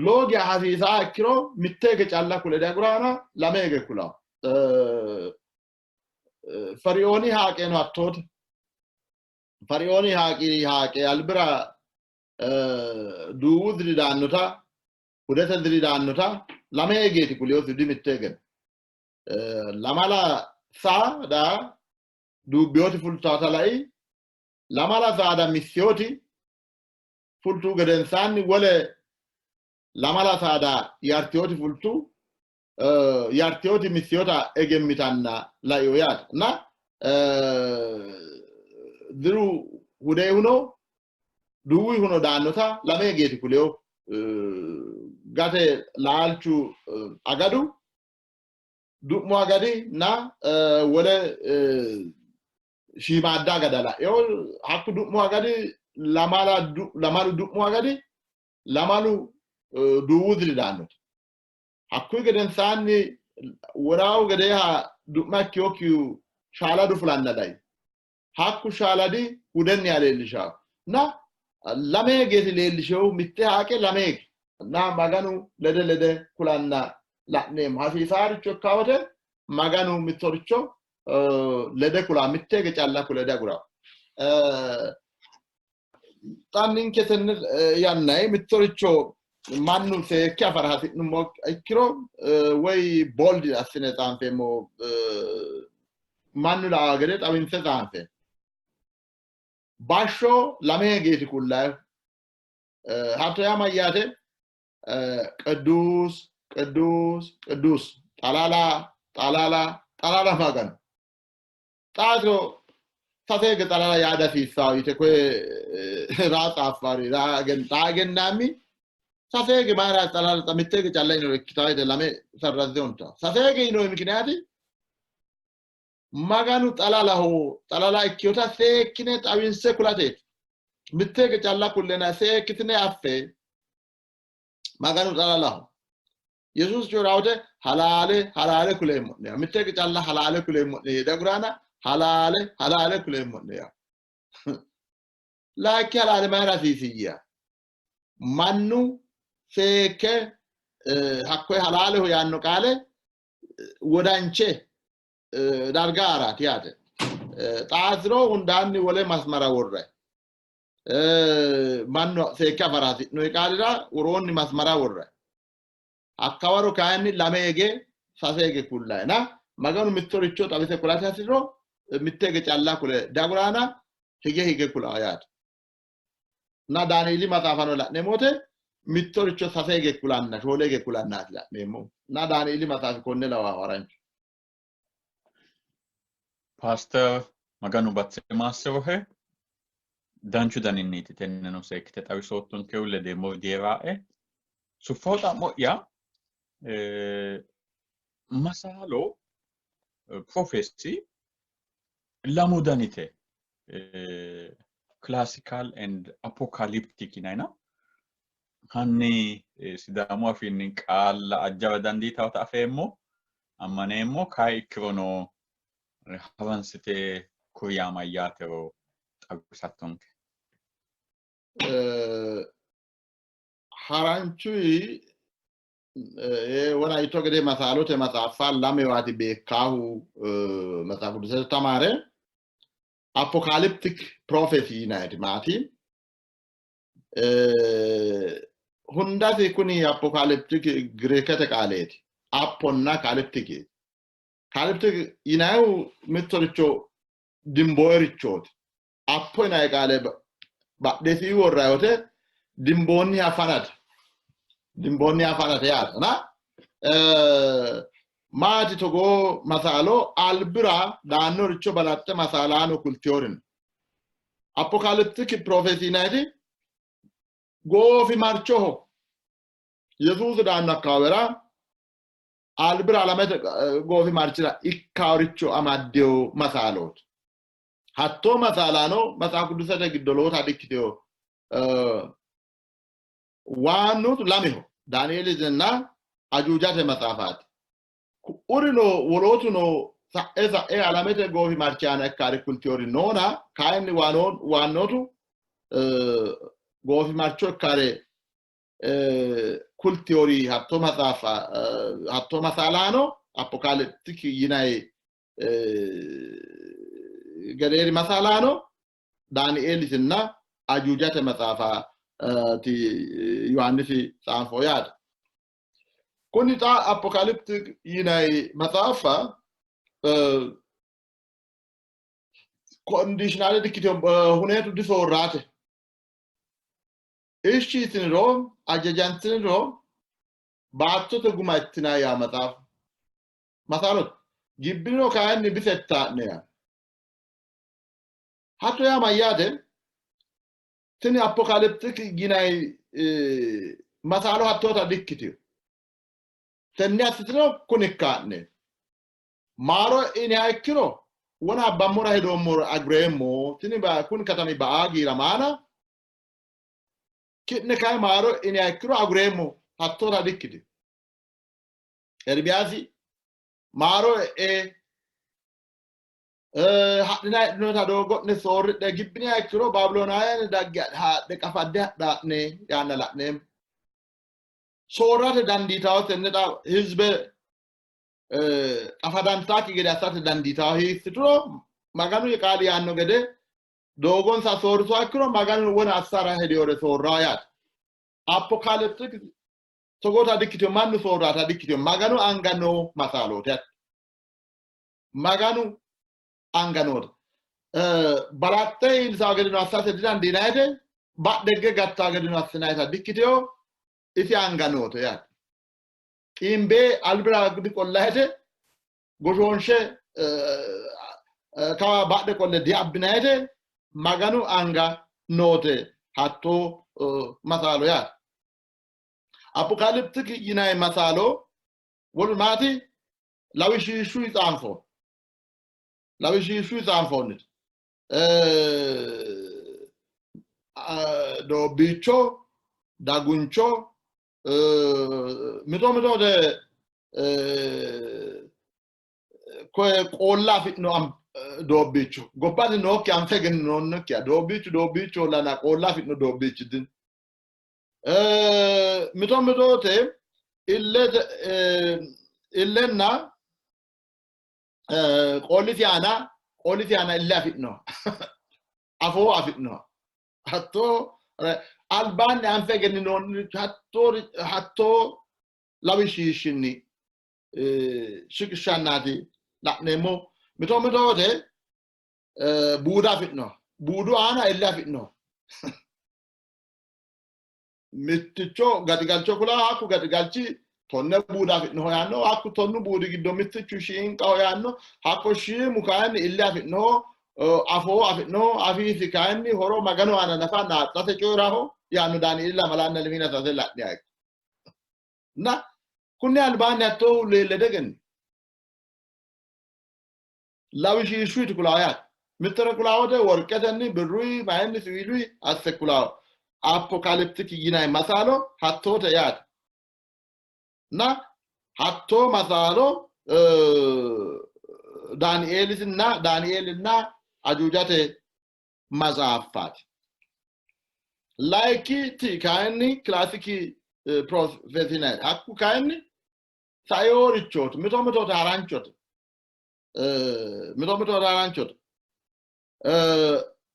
S2: lowo geya hasiisaa ikkiro mitte hige calla kule diaguraana lame hige kulawo. Feriooni haaqeeno hattoote. Feriooni haaqi haaqe albira duuwu diri daannota hudete diri daannota lame higeeti kuliyosi di mitte hige. Lamala saada duubbiyooti fultaata lai, lamala saada missiyooti fultu gedensaanni wole lamala saada yartiyooti fultu, yartiyooti missiyota egemmitanna laio yaate. Na diru hudeehuno duuwihuno daannota lame higeeti kuliyo. Gate laalchu agadu du'mu agadi na wole shiimaadda agada la'eo. Hakku du'mu agadi lamalu du'mu agadi lamalu duuwu diri daannote. Hakkuyi gedensaanni woraawu gedeeha du'ma ikkiyokkihu shaaladu fulanna dayi. Hakku shaaladi hudenniha leellishawo. Na lame higeeti leellishehu mitte haaqe lame hige. Na Maganu lede lede kulanna la'neemmo. Hasiisaaricho ikka wote Maganu mittoricho lede kula mitte hige calla kule diagurawo. Xa ninke tenne yannanni mittoricho mannu seekke afara hasi'nummo ikkiro woy bold assine xaanfeemmo, mannu la'aa gede xawinse xaanfeemmo. Bashsho lame higeeti kullayihu. Hatto yaa mayyaate? Qidduus qidduus qidduus xalala xalala xalala Maganu. Xaatiro sase hige xalala yaa dasiissawo yite koye raa xaaffari raa egennaammi sase hige mayira xalala mitte hige calla yinore ikkitawo yite lame sarrazze huntawo. Sase hige yinoyi mikiniyaati Maganu xalalaho xalala ikkinota seekkine xawinse kulateeti. Mitte hige calla kullena seekkitine affe Maganu xalalaho. Yesuusi coyi'ra wote halaale halaale kuleemmo'ne yaa mitte hige calla halaale kuleemmo'ne yee daguraana halaale halaale kuleemmo'ne yaa. Laakki halaale mayira hasiisiyya? Mannu seekke hakkoye halaaleho yaanno qaale wodanche darga araati yaate. Xaasiro hundaanni wole masmara worre. Mannu seekke afara hasi'noyi qaalira woroonni masmara worre. Hakkawaro kayinni lame hige sase hige kullayina Maganu mittoricho xawise kulate hasi'riro mitte hige calla kule diaguraana hige hige kula yaate. Na Daanieeli maxaafano la'neemmo wote mittoricho sase hige kulanna shoole hige kulannaati la'neemmo. Na Daanieeli maxaafi konne lawa harancho.
S1: Paaster Maganu batse maassirohe danchu daninniiti tenneno seekkite xawisoottonkehu ledeemmori dihee'rae. Suffo xa'mo'ya masaalo prophecy lamu danite classical and apocalyptic yinayina hanni Sidaamu afiinni qaalla ajjawa dandiitawota afeemmo ammaneemmo kayi ikkirono haransite kuri yaa mayyaatero xawisattonke.
S2: Haranchuyi wona gede masaalote maxaaffa lamewaati beekkaahu Maxaaf Qidusete tamaare apocalyptic prophecy yinayiti maati? Hundasi kuni apocalyptic Giriikete qaaleeti. Aponna calyptic. Calyptic yinayihu mittoricho dimboyerichooti. Appo yinanni qaale badhesii worrayi wote dimboonniha fanate. Dimboonniha fanate yaate. Na maati togoo masaalo albira daannoricho balaxxe masaalaano kultiyori no. Apocalyptic prophecy yinanniti goofimarchoho Yesuusi daanno akkawaawera albira alamete goofimarchira ikkaaricho amaddino masaalooti. Hattoo masaalaano Maxaafu Qidduusete giddo lowota dikkitino. Waannuutu lameho, Daanieelitinna Ajuujate maxaafaati. Ku'urino wolootuno sa'e sa'e alamete goofimarchi aana ikkaari kultinori noona, kayinni waannootu goofimarcho ikkaare kultinori hattoo maxaafa hattoo masaalaano apokaliptik yinanni gedeeri masaalaano Daanieelitinna Ajuujate maxaafaati Yohaannisi tsaafo yaate. Kuni xa apokaliptik yinanni maxaafa kondishinaale dikkitino, huneetu disoorraate. Ishshi yitiniro ajajantiniro baattote guma ittinanni yaa maxaafu. Masaalote. Gibbiniro kayinni bisettaa'ne yaa. Hatto yaa mayyaate? Tini apokaliptik yinanni masaalo hattoota dikkitino. Tenne assitino kuni ikkaa'ne. Maaro iniha ikkiro wona abbammora hedoommore agureemmo. Tini kuni katami ba'aa giiramaana. Ki'ne kayi maaro iniha ikkiro agureemmo. Hattoota dikkitino. Ermiyaasi maaro e'e hadhina heedhinoonita doogo'ne soorridhe gibbiniha ikkiro Baabiloonaawiyane dagge haadhe qafadde hadhaa'ne yaanna la'neemmo. Soorrate dandiitawo tenne xa hizbe qafadantaakki gede assate dandiitawo hiissituro Maganu qaali yaanno gede doogonsa soorrituha ikkiro Maganu wona assara hediyore soorraa yaate. Apocalyptic togoota dikkitino, mannu soorraata dikkitino, Maganu anga noo masaalooti yaate. Maganu anga noote. Balaxxe iillisaa gedeno assate didandiinayite, badhegge gattaa gedeno assinayita dikkitino, isi anga noote yaate. Xiimbee albira diqollayite, goshoonshe kawa badhe qolle diabbinayite, Maganu anga noote hattoo masaalo yaate. Apokaliptik yinanni masaalo wolu maati? Lawishshiishshu tsaanfoonni. Lawishshiishshu tsaanfoonnite. Doobbiicho, daguncho, mito mito de koye qoolla afi'no doobbiicho gobbate nookki anfe egenninoonnikkiha doobbiichu doobbiicho lana qoolla afi'no doobbiichi din. Mito mitote illenna qoolisi aana qoolisi aana ille afi'noha afoo afi'noha hattoo albaanni anfe egenninoonni hattoo hattoo lawishshiishshinni shiqishshannaati la'neemmo. Mito mitote buuda afi'noha buudu aana ille afi'noha mitticho gaxigalcho kula hakku gaxigalchi tonne buuda afi'noho yaanno, hakku tonnu buudi giddo mittichu shiinqaho yaanno, hakko shiimu kayinni ille afi'noho, afoo afi'noho, afiisi kayinni horo Maganu aana nafa naaxxate coyi'raho yaanno Daanieeli lamalanna lemiina sase la'niha ikko. Na kunni albaanni hattoohu leelle degenni. Lawishshiishshuyti kulaawo yaate. Mittore kulaawote worqetenni, birruyi, mayinni, siwiiluyi asse kulaawo. Apokaliptik yinanni masaalo hattoote yaate. Na hattoo masaalo Daanieelisinna Daanieelinna Ajuujate maxaaffaati. Layikkiti kayinni kilaasiki profesi yinanni. Hakku kayinni saeorichooti, mito mitote haranchote. Mito mito haranchote.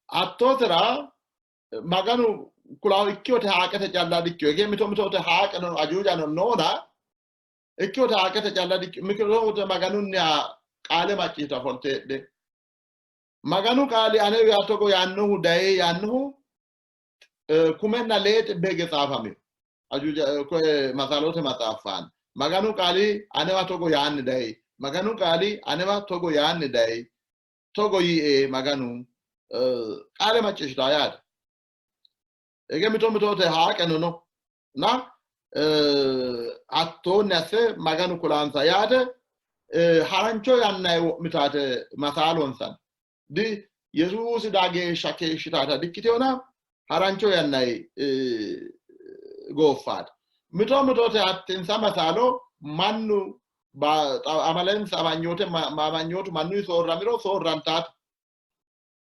S2: Hattootera Maganu kulawo ikkiyote haaqete calla dikkiyo. Ege mito mitote haaqeno ajuujano noona ikkiyote haaqete calla dikkiyo. Mito mitote Maganunniha qaale macciishshite ofolte heedhe. Maganu qaali anewa togo yaannohu dayi yaannohu 1006 hige tsaafamino. Ajuuja koye Masalote maxaaffaan Maganu qaali anewa togo yaanni dayi. Maganu qaali anewa togo yaanni dayi. Togo yiie Maganu qaale macciishshita yaate. Ege mito mitote haaqeno no na hattoonni asse Maganu kulaansa yaate harancho yannayi wo'mitaate masaalonsan di Yesuusi daa geeshsha keeshshitaata dikkitewona harancho yannayi gooffaate. Mito mitote hattinsa masaalo mannu amalensa amanyoote amanyootu mannu soorramiro soorrantaate.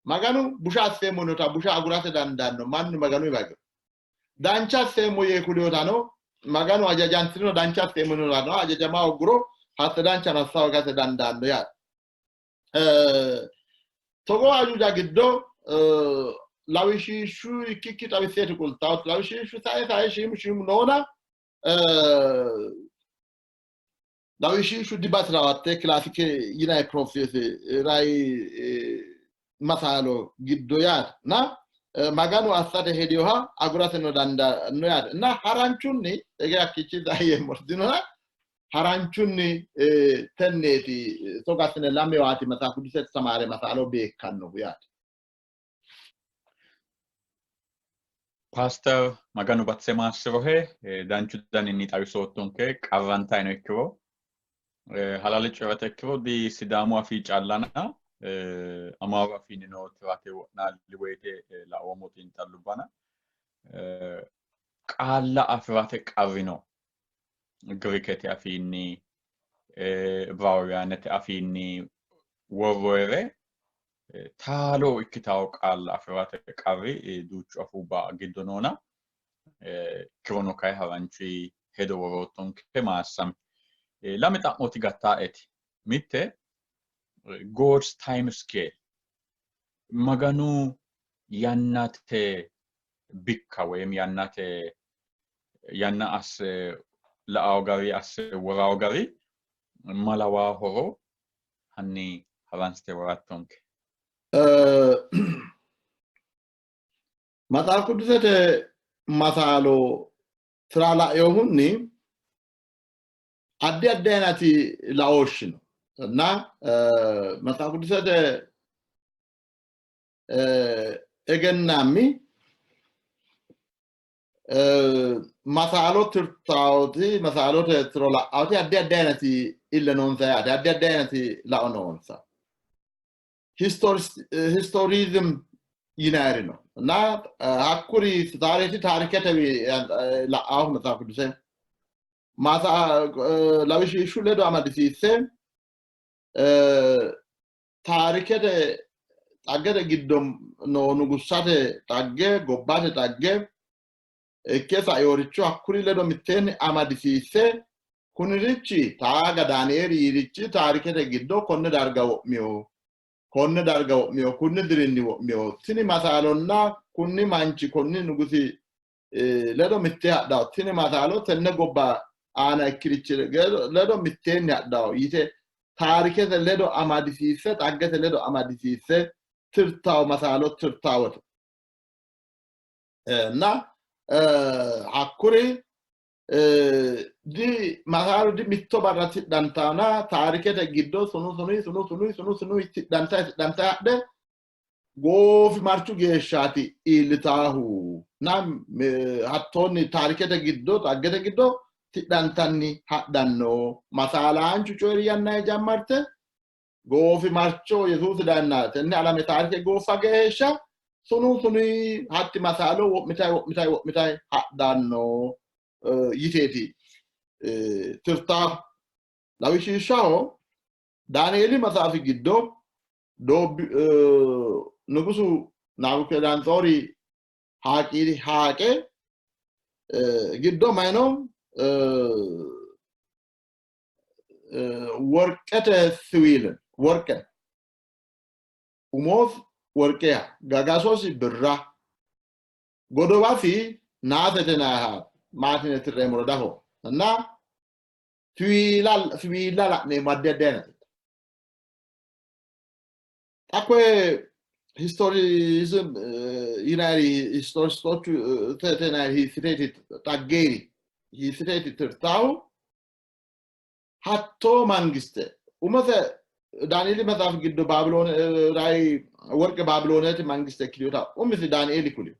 S2: Maganu busha asseemmo yinota busha agurate dandaanno mannu Maganu ibagiro. Dancha asseemmo yee kuliyotano Maganu hajajantino dancha asseemmo yinotano hajajama hogguro hatte danchano assa hoogate dandaanno yaate. Togoo ajuuja giddo lawishshu ikkikki xawisseeti kultawo lawishshu sae sae shiimu shiimu noona lawishshu dibasirawate kilaasike yinay profeesi rai masaalo giddo yaate na Maganu assate hediyoha agurateno dandaanno yaate na haranchunni ege hakkiichi dayeemmo dinona haranchunni tenneeti togo assine lamewaati Maxaafu Qidusete tamaare masaalo beekkannohu yaate.
S1: Paaster Maganu batise maassirohe danchu daninni xawisoottonke qarrantayino ikkiro halaale coyi'rate ikkiro di Sidaamu afii callana Amaaru afiinnino tirate wo'naalli woyite laoommo xiinxallubbana qaalla afi'rate qarrino Girikete afiinni Ibiraawuyaanete afiinni worroyere taalo ikkitawo qaalla afi'rate qarri duuchu afuubba giddo noona ikkirono kayi haranchi hedo woroottonke maassami. Lame xa'mooti gattaeti. Mitte God's time scale Maganu yannate bikka woyim yannate yanna asse la'awo gari asse worawo gari malawaa horo hanni haransite worattonke.
S2: Maxaafu Qidusete masaalo tira lainohunni addi addi ayinati laooshshi no እና Maxaafu Qidusete egennaammi masaalo tirtaawoti masaalote tiro la'awoti addi addi ayinati ille noonsa yaate addi addi ayinati lao noonsa. Historizm yinayiri no እና hakkuri taariki taariketewi la'aahu Maxaafu Qiduse lawishshu ledo amadisiisse taarikete xaggete giddo noo nugussate xagge gobbate xagge ikke sainoricho hakkuri ledo mitteenni amadisiisse kunirichi taaga Daanieeli yiirichi taarikete giddo konne darga wo'miyo konne darga wo'miyo kunni dirinni wo'miyo tini masaalonna kunni manchi konni nugusi ledo mittee hadhawo tini masaalo tenne gobba aana ikkirichi ledo mitteenni hadhawo yite taarikete ledo amadisiisse xaggete ledo amadisiisse tirtawo masaalo tirtawote እና hakkuri di masaalo di mitto barra tidhantaana taarikete giddo sunu sunu sunu sunu sunu sunu tidhanta tidhanta hadhe goofimarchu geeshshaati iillitaahu na hattoonni taarikete giddo xaggete giddo tidhantanni hadhanno masaalaanchu coyi'ri yannanni jammarte goofimarcho Yesuusi daanna tenne alame taarike gooffa geeshsha sunu sunu hatti masaalo wo'mitay wo'mitay wo'mitay hadhanno yiteeti tirtaahu. Lawishshaho Daanieeli maxaafi giddo nugusu Nabukedanጾሪ haaqiri haaqe giddo mayino worqete siwiilin worqe umoos worqeha gagasosi birra godowasi naasete naaha maatine tirreemmoro dafo እና siwiila la'neemmo addi addi ayinate. Xa koye historizm yinayiri historistoochu yinayiri hiissiteeti xaggeeri hiissiteeti tirtaahu hattoo mangiste umose Daanieeli maxaafi giddo Baabiloone rayi worqe Baabiloonete mangiste ikkitinota umisi Daanieeli kulino.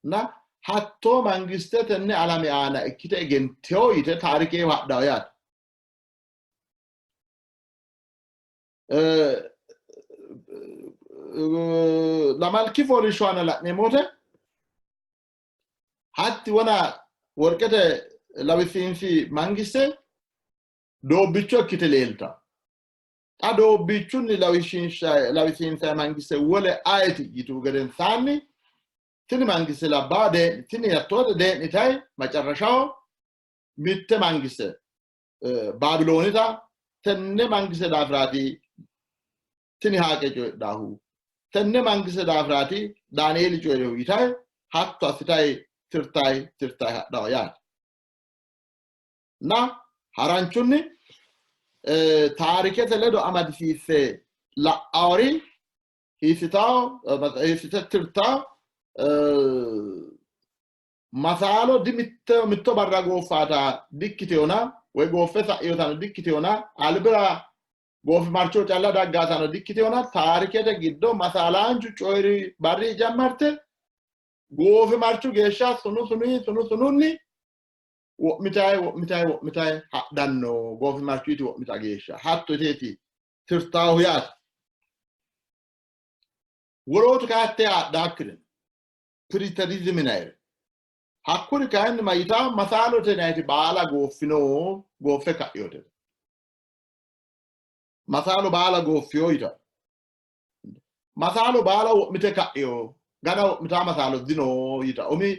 S2: Na hattoo mangiste tenne alame aana ikkite egentino yite taarikeho hadhawo yaate. Lamalki fooliishsho aana la'neemmo wote hatti wona worqete lawisiinsi mangiste doobbicho ikkite leelta. Xa doobbichunni lawisiinsa mangiste wole ayeti yitu gedensaanni tini mangiste labbaa tini hattoote dee'nitayi macarrashaho mitte mangiste Baabiloonita tenne mangiste daafiraati tini haaqe coyidhaahu tenne mangiste daafiraati Daanieeli coyi'rihu yitayi hatto assitayi tirtayi tirtayi hadhawo yaate. Na haranchunni taarikete ledo amadisiisse la'awori hiissitawo hiissite tirtawo masaalo di mitto barra gooffaata dikkiteyona woy gooffe sa'iyotano dikkiteyona albira goofimarcho calla daggaatano dikkiteyona taarikete giddo masaalaanchu coyi'ri barri jammarte goofimarchu geeshsha sunu sunuyi sunu sununni wo'mitayi wo'mitayi wo'mitayi hadhanno goofimarchuiti wo'mita geeshsha hatto iteeti tirtaahu yaate. Wolootu kayi hattee adhaakkirino preterism yinayire. Hakkuri kayinni mayitaa masaalote yinayiti baala gooffino gooffe ka'yote. Masaalo baala gooffiyo yita. Masaalo baala wo'mite ka'yo gana wo'mita masaalo dino yita. Umi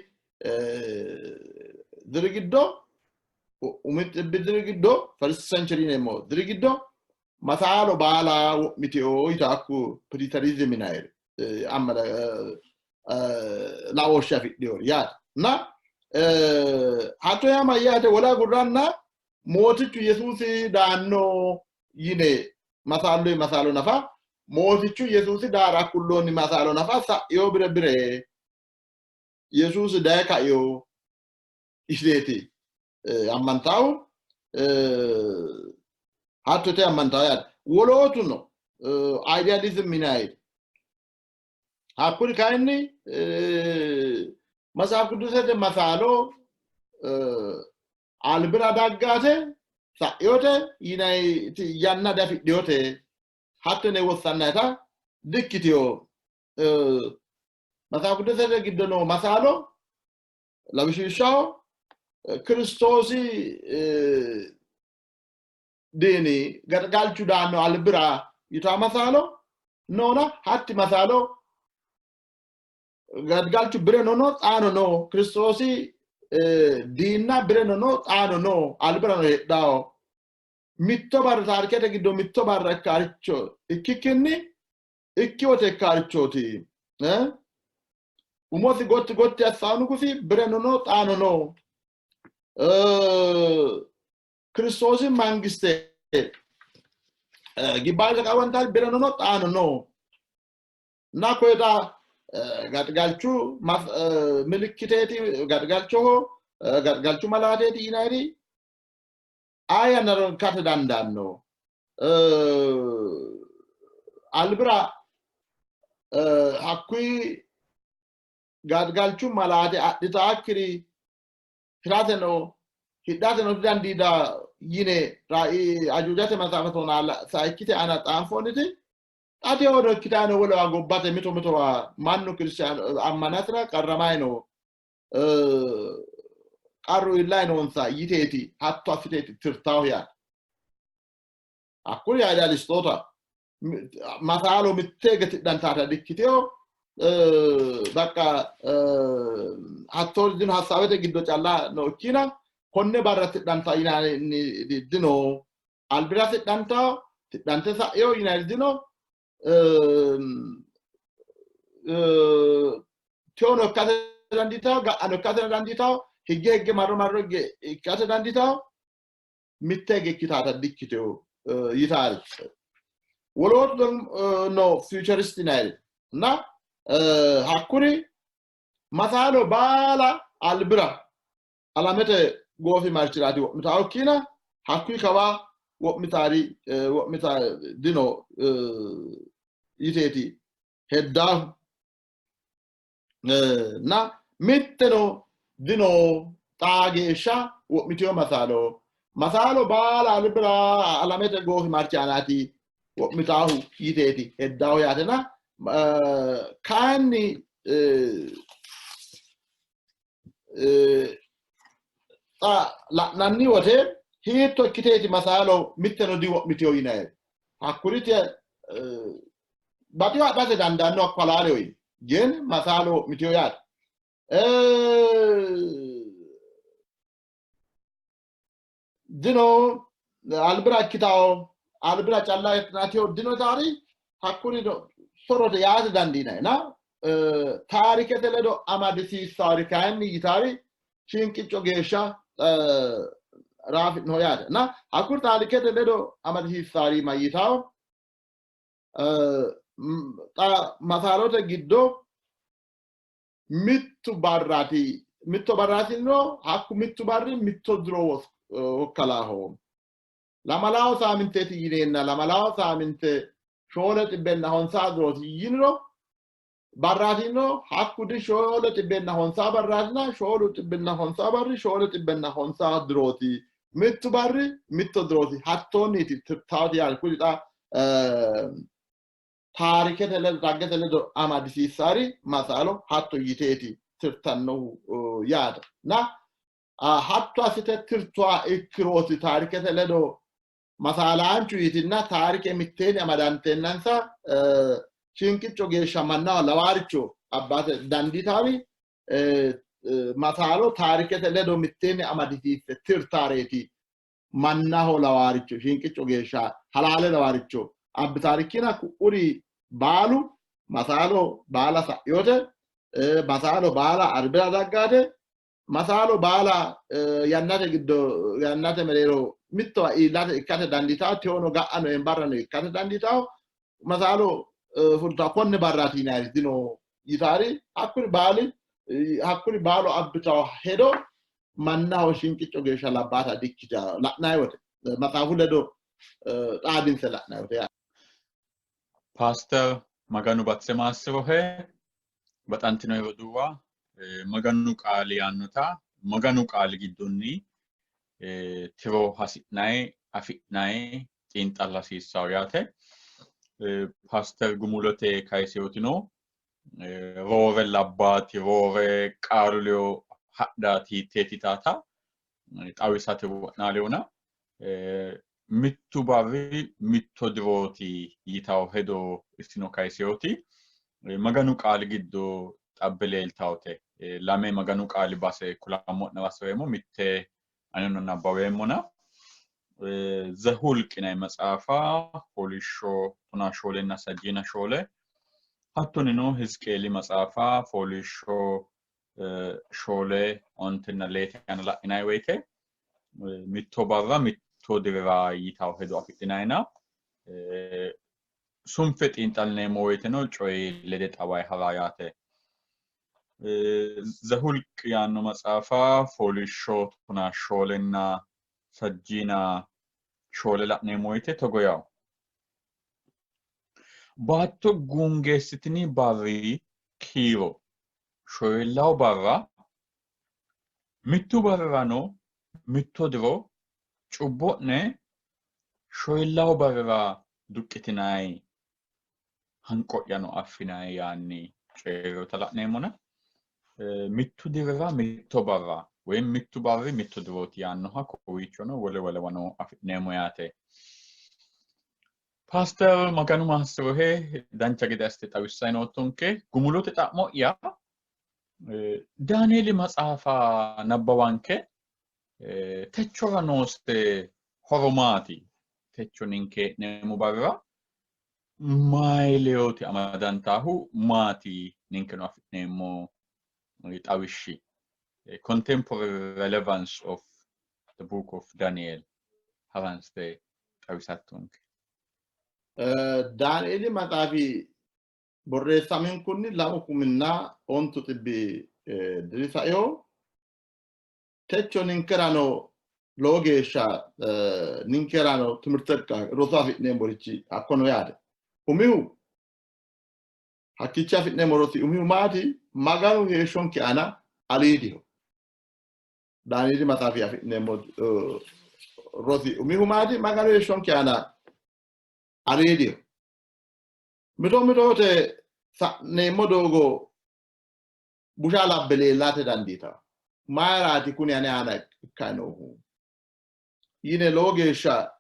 S2: diri giddo umi xibbi diri giddo first century yineemmo diri giddo masaalo baala wo'miteo yita hakku preterism yinayire. Ammana laooshshe afidhinori yaate. Na hatto yaa mayyaate wole agurranna Mootichu Yesuusi daanno yine masaalloyi masaalo nafa Mootichu Yesuusi daara kulloonni masaalo nafa sa'yo bire bire Yesuusi daye kaio yiteeti ammantaahu hatto yite ammantaahu yaate. Wolootuno idealism yinayiri hakkuri kayinni Matsaaf Qidduusete masaalo albira daggate sa'yote yinayti yanna diafidhinote hatto yine wossannayita dikkitino. Matsaaf Qidduusete giddo noo masaalo lawishshaho Kiristoosi diini gaxigalchu daanno albira yitaa masaalo noona hatti masaalo gaxigalchu bireno no xaano no Kiristoosi diinna bireno no xaano no albirano heedhawo mitto barra taarikete giddo mitto barra ikkaaricho ikkikkinni ikki wote ikkaarichooti umosi gotti gotti assaanu kusi bireno no xaano no Kiristoosi mangiste gibbaayisa qawantaal bireno no xaano no እና koyita gaxigalchu milikkiteeti gaxigalchoho gaxigalchu malaateeti yinayiri aye yannara ikkate dandaanno albira hakkuyi gaxigalchu malaate adhitaakkiri hirateno hidhateno didandiida yine ajuujate maxaafa tonaa sayikkite aana xaanfoonniti xa tewono ikkitaano wolewa gobbate mito mitowa mannu kiristaanu ammanasira qarramayi no qarru illayi noonsa yiteeti hatto assiteeti tirtahu yaate. Hakkuri idealistoota masaalo mitte hige tidhantaata dikkitino bakka hattoo dino hasaawete giddo calla no ikkina konne barra tidhanta yinanni dino albira tidhanta tidhante sa'yo yinanni dino tewono ikkate dandiitawo ga'ano ikkate dandiitawo higge higge marro marro higge ikkate dandiitawo mitte hige ikkitaata dikkitino yitaari. Wolootu no futurist yinayiri እና hakkuri masaalo baala albira alamete goofimarchiraati wo'mitaahu ikkiina hakkuyi kawa wo'mitaari wo'mita dino yiteeti heddaahu እና mitteno dino xaa geeshsha wo'mitino masaalo masaalo baala albira alamete goofimarchi aanaati wo'mitaahu yiteeti heddaahu yaatena kayinni xa la'nanni wote hiitto ikkiteeti masaalo mitteno diwo'mitino yinayiri hakkuriti baxiyo adhate dandaanno hakku halaaleho yine ግን masaalo wo'mitino yaate. Dino albira ikkitawo albira calla nateo dino taari hakkuri sorote yaate dandiinayina taarikete ledo amadisiissaari kayinni yitaari shinqicco geeshsha raafi'noho yaate na hakkuri taarikete ledo amadisiissaari mayyitawo xa masaalote giddo mittu barraati mitto barraatino hakku mittu barri mitto diro wokkalaaho lamalawo saaminteeti yineenna lamalawo saaminte 750 dirooti yiniro barraatino hakku di 750 barraatina 750 barri 750 dirooti mittu barri mitto dirooti hattoonniiti tirtaati yaate kuri xa taarikete ledo dhaggete ledo amadisiissaari masaalo hatto yiteeti tirtannohu yaate na hatto assite tirtuwa ikkirooti taarikete ledo masaalaanchu yitinna taarike mitteenni amadanteennansa shinqicco geeshsha mannaho lawaaricho abbate dandiitaari masaalo taarikete ledo mitteenni amadisiisse tirtaareeti mannaho lawaaricho shinqicco geeshsha halaale lawaaricho abbitaarikkina ku'uri baalu masaalo baala sa'yote masaalo baala arbira daggate masaalo baala yannate giddo yannate mereero mittowa iillate ikkate dandiitawo tewono ga'ano embarrano ikkate dandiitawo masaalo fultawo konne barraati yinayiri dino yitaari hakkuri baali hakkuri baalu abbitawo hedo mannaho shinqicco geeshsha labbaata dikkita la'nayi wote maxaafu ledo xaadinse la'nayi wote yaate.
S1: Paaster Maganu batise maassirohe baxantino roduuwa Maganu qaali yaannota Maganu qaali giddonni tiro hasi'nayi afi'nayi xiinxalla hasiissawo yaate. Paaster gumulote kayiseotino roore labbaati roore qaalu ledo hadhaati hiitteeti taata xawisate wo'naalewona mittu barri mitto dirooti yitawo hedo isino kayiseoti Maganu qaali giddo xabbe leeltawote lame Maganu qaali base kulammo'ne hasireemmo mitte anino nabbaweemmona Zehulq yinanni maxaafa fooliishsho 14nna 34 hattonino Hizqeeli maxaafa fooliishsho 4 ontenna leete aana la'inanni woyite mitto barra mitto dirira yitawo hedo afidhinannina sunfe xiinxallineemmo woyiteno coyi lede xawayi hara yaate. Zehulq yaanno maxaafa fooliishsho 14nna 34 la'neemmo woyite togo yawo. Baatto guungeessitini barri kiiro shoyellawo barra mittu barrirano mitto diro cubbo'ne shoyellawo barrira duqqitinanni hanqo'yano affinanni yaanni coyi'rinota la'neemmona mittu dirira mitto barra woyi mittu barri mitto dirooti yaannoha kowiichono wole wolewano afi'neemmo yaate. Paaster Maganu maassirohe dancha gede assite xawissanni noottonke. Gumulote xa'mo'ya Daanieeli maxaafa nabbawanke techora noose horo maati? Techo ninke hee'neemmo barra mayi leyooti amadantaahu maati ninkeno afi'neemmo xawishshi? Contemporary relevance of the book of Daniel haranste xawisattonke.
S2: Daanieeli maxaafi borreessaminkunni 2,010 diri saino. Techo ninkerano lowo geeshsha ninkerano timirte roso afi'neemmorichi hakko no yaate. Umihu hakkiichi afi'neemmo rosi umihu maati? Maganu heeshshonke aana aliidiho. Daanieeli maxaafi afi'neemmo rosi umihu maati? Maganu heeshshonke aana aliidiho. Mito mitoote sa'neemmo doogo busha labbe leellate dandiitanno. Mayiraati kuni ane aana ikkanni noohu yine lowo geeshsha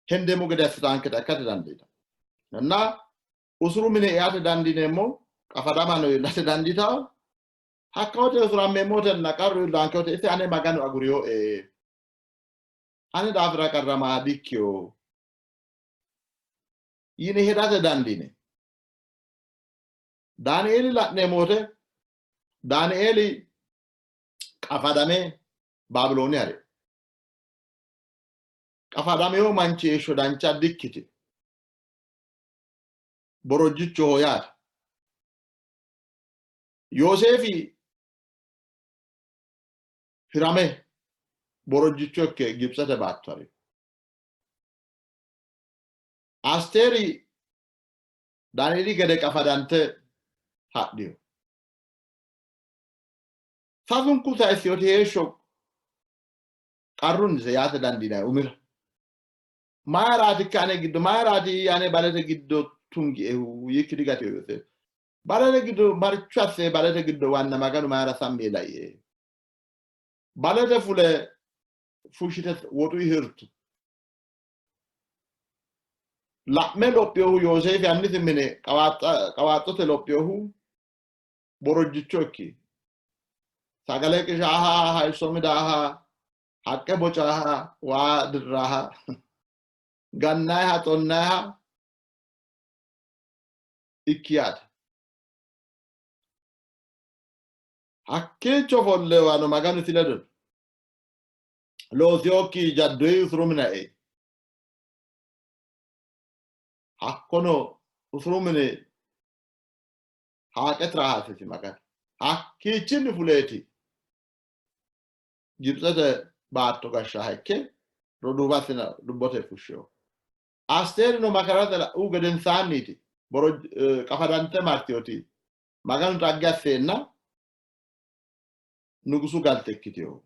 S2: hendeemmo gede assitaanketa ikkate dandiitanno. Na usuru mine eate dandiineemmo, qafadamano iillate dandiitanno. Hakka wote usurammeemmotenna qarru iillanke wote isi ane Maganu agurinoe, ane daafira qarrama dikkino yine hedate dandiine. Daanieeli la'neemmo wote Daanieeli qafadame Baabilooni ha'ri. Qafadamino manchi heeshsho dancha dikkitino. Borojjichoho yaate. Yooseefi hirame borojjicho ikke Gibitsete baatto ha'ri. Asteeri Daanieeli gede qafadante hadhino. Sasunku sayissinoti heeshsho qarrunnise yaate dandiinanni umira. Mayiraatikka ane giddo mayiraati ane balete giddo tungiehu yiikki digatino Yooseef. Balete giddo maricho asse balete giddo wanna Maganu mayira sammi yee laie. Balete fule fushshite woxu hirtu. La'me lophinohu Yooseefi annisi mine qawaaxxote lophinohu borojjicho ikki. Sagale qishaaha, hayisso midaaha, haqqe bocaaha, waa dirraaha, gannayiha, xonnayiha ikki yaate. Hakkiicho ofollewano Maganu isi ledo no. Loosinokki jaddoyi usuru mine ei. Hakkono usuru mine haaqe tira haasisi Maganu. Hakkiichinni fuleeti Gibitsete baatto gashshaha ikke roduuwasina lubbote fushshino. Asteerino makarate la'u gedensaanniiti qafadante martinoti Maganu xagge asseenna nugusu galte ikkitino.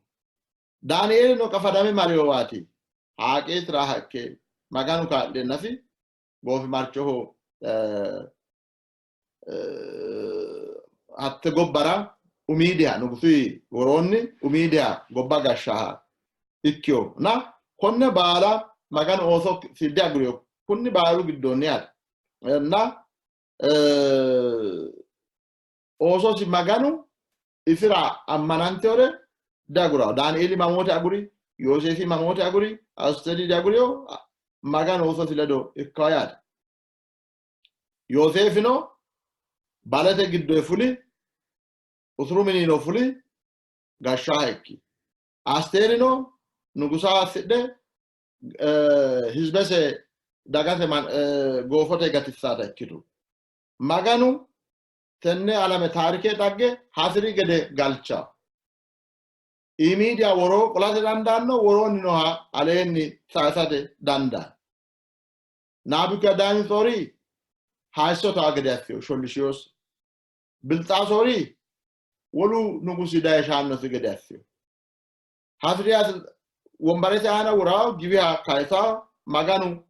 S2: Daanieelino qafadame marinowaati haaqee tiraha ikke Maganu kaa'leennasi goofimarchoho hatte gobbara umiidiha nugusuyi woroonni umiidiha gobba gashshaha ikkino. Na konne baala Maganu ooso diagurino. Kunni baalu giddoonni yaate. Na oososi Maganu isira ammanantinore diaguranno. Daanieeli mamoote aguri, Yooseefi mamoote aguri, Asteeri diagurino, Maganu oososi ledo ikkawo yaate. Yooseefino balete giddo fuli, usuru minino fuli, gashshaha ikki. Asteerino nugusa assidhe hizbese dagase goofote gatissaata ikkitu. Maganu tenne alame taarike dhagge hasi'ri gede galcha. Iimiidiya woroo qolate dandaanno, woroonni nooha aleenni sayisate dandaanno. Nabukadanatsoori hayisso taa gede assino, shollishiyosi. Bilxaasoori wolu nugusi daye shaannosi gede assino. Hasi'riya wombarete aana worawo, giwiha kayisawo, Maganu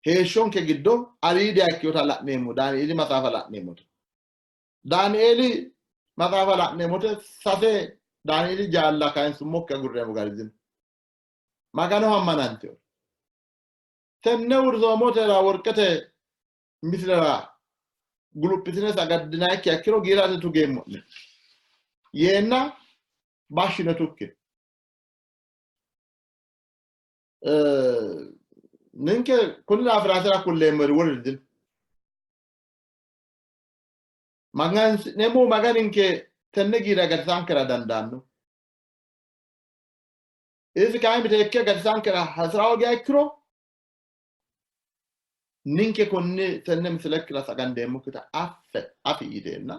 S2: heeshshonke giddo aliidiha ikkinota la'neemmo. Daanieeli maxaafa la'neemmote. Daanieeli maxaafa la'neemmote sase Daanieeli jaalla kayinsummokki agurreemmo gari dino. Maganoho ammanantino. Tenne uurrisoomotera worqete misilera guluphitine sagaddinayikkiha ikkiro giirate tugeemmo'ne yeenna bashshino tukkino. Ninke kunni daafira atera kulleemmori woluri dino. Magansi'neemmohu Maganinke tenne giira gatisankera dandaanno. Isi kayi miteekke gatisankera hasi'ra hoogiha ikkiro ninke konne tenne misilekkira sagandeemmokkita affe afi yiteenna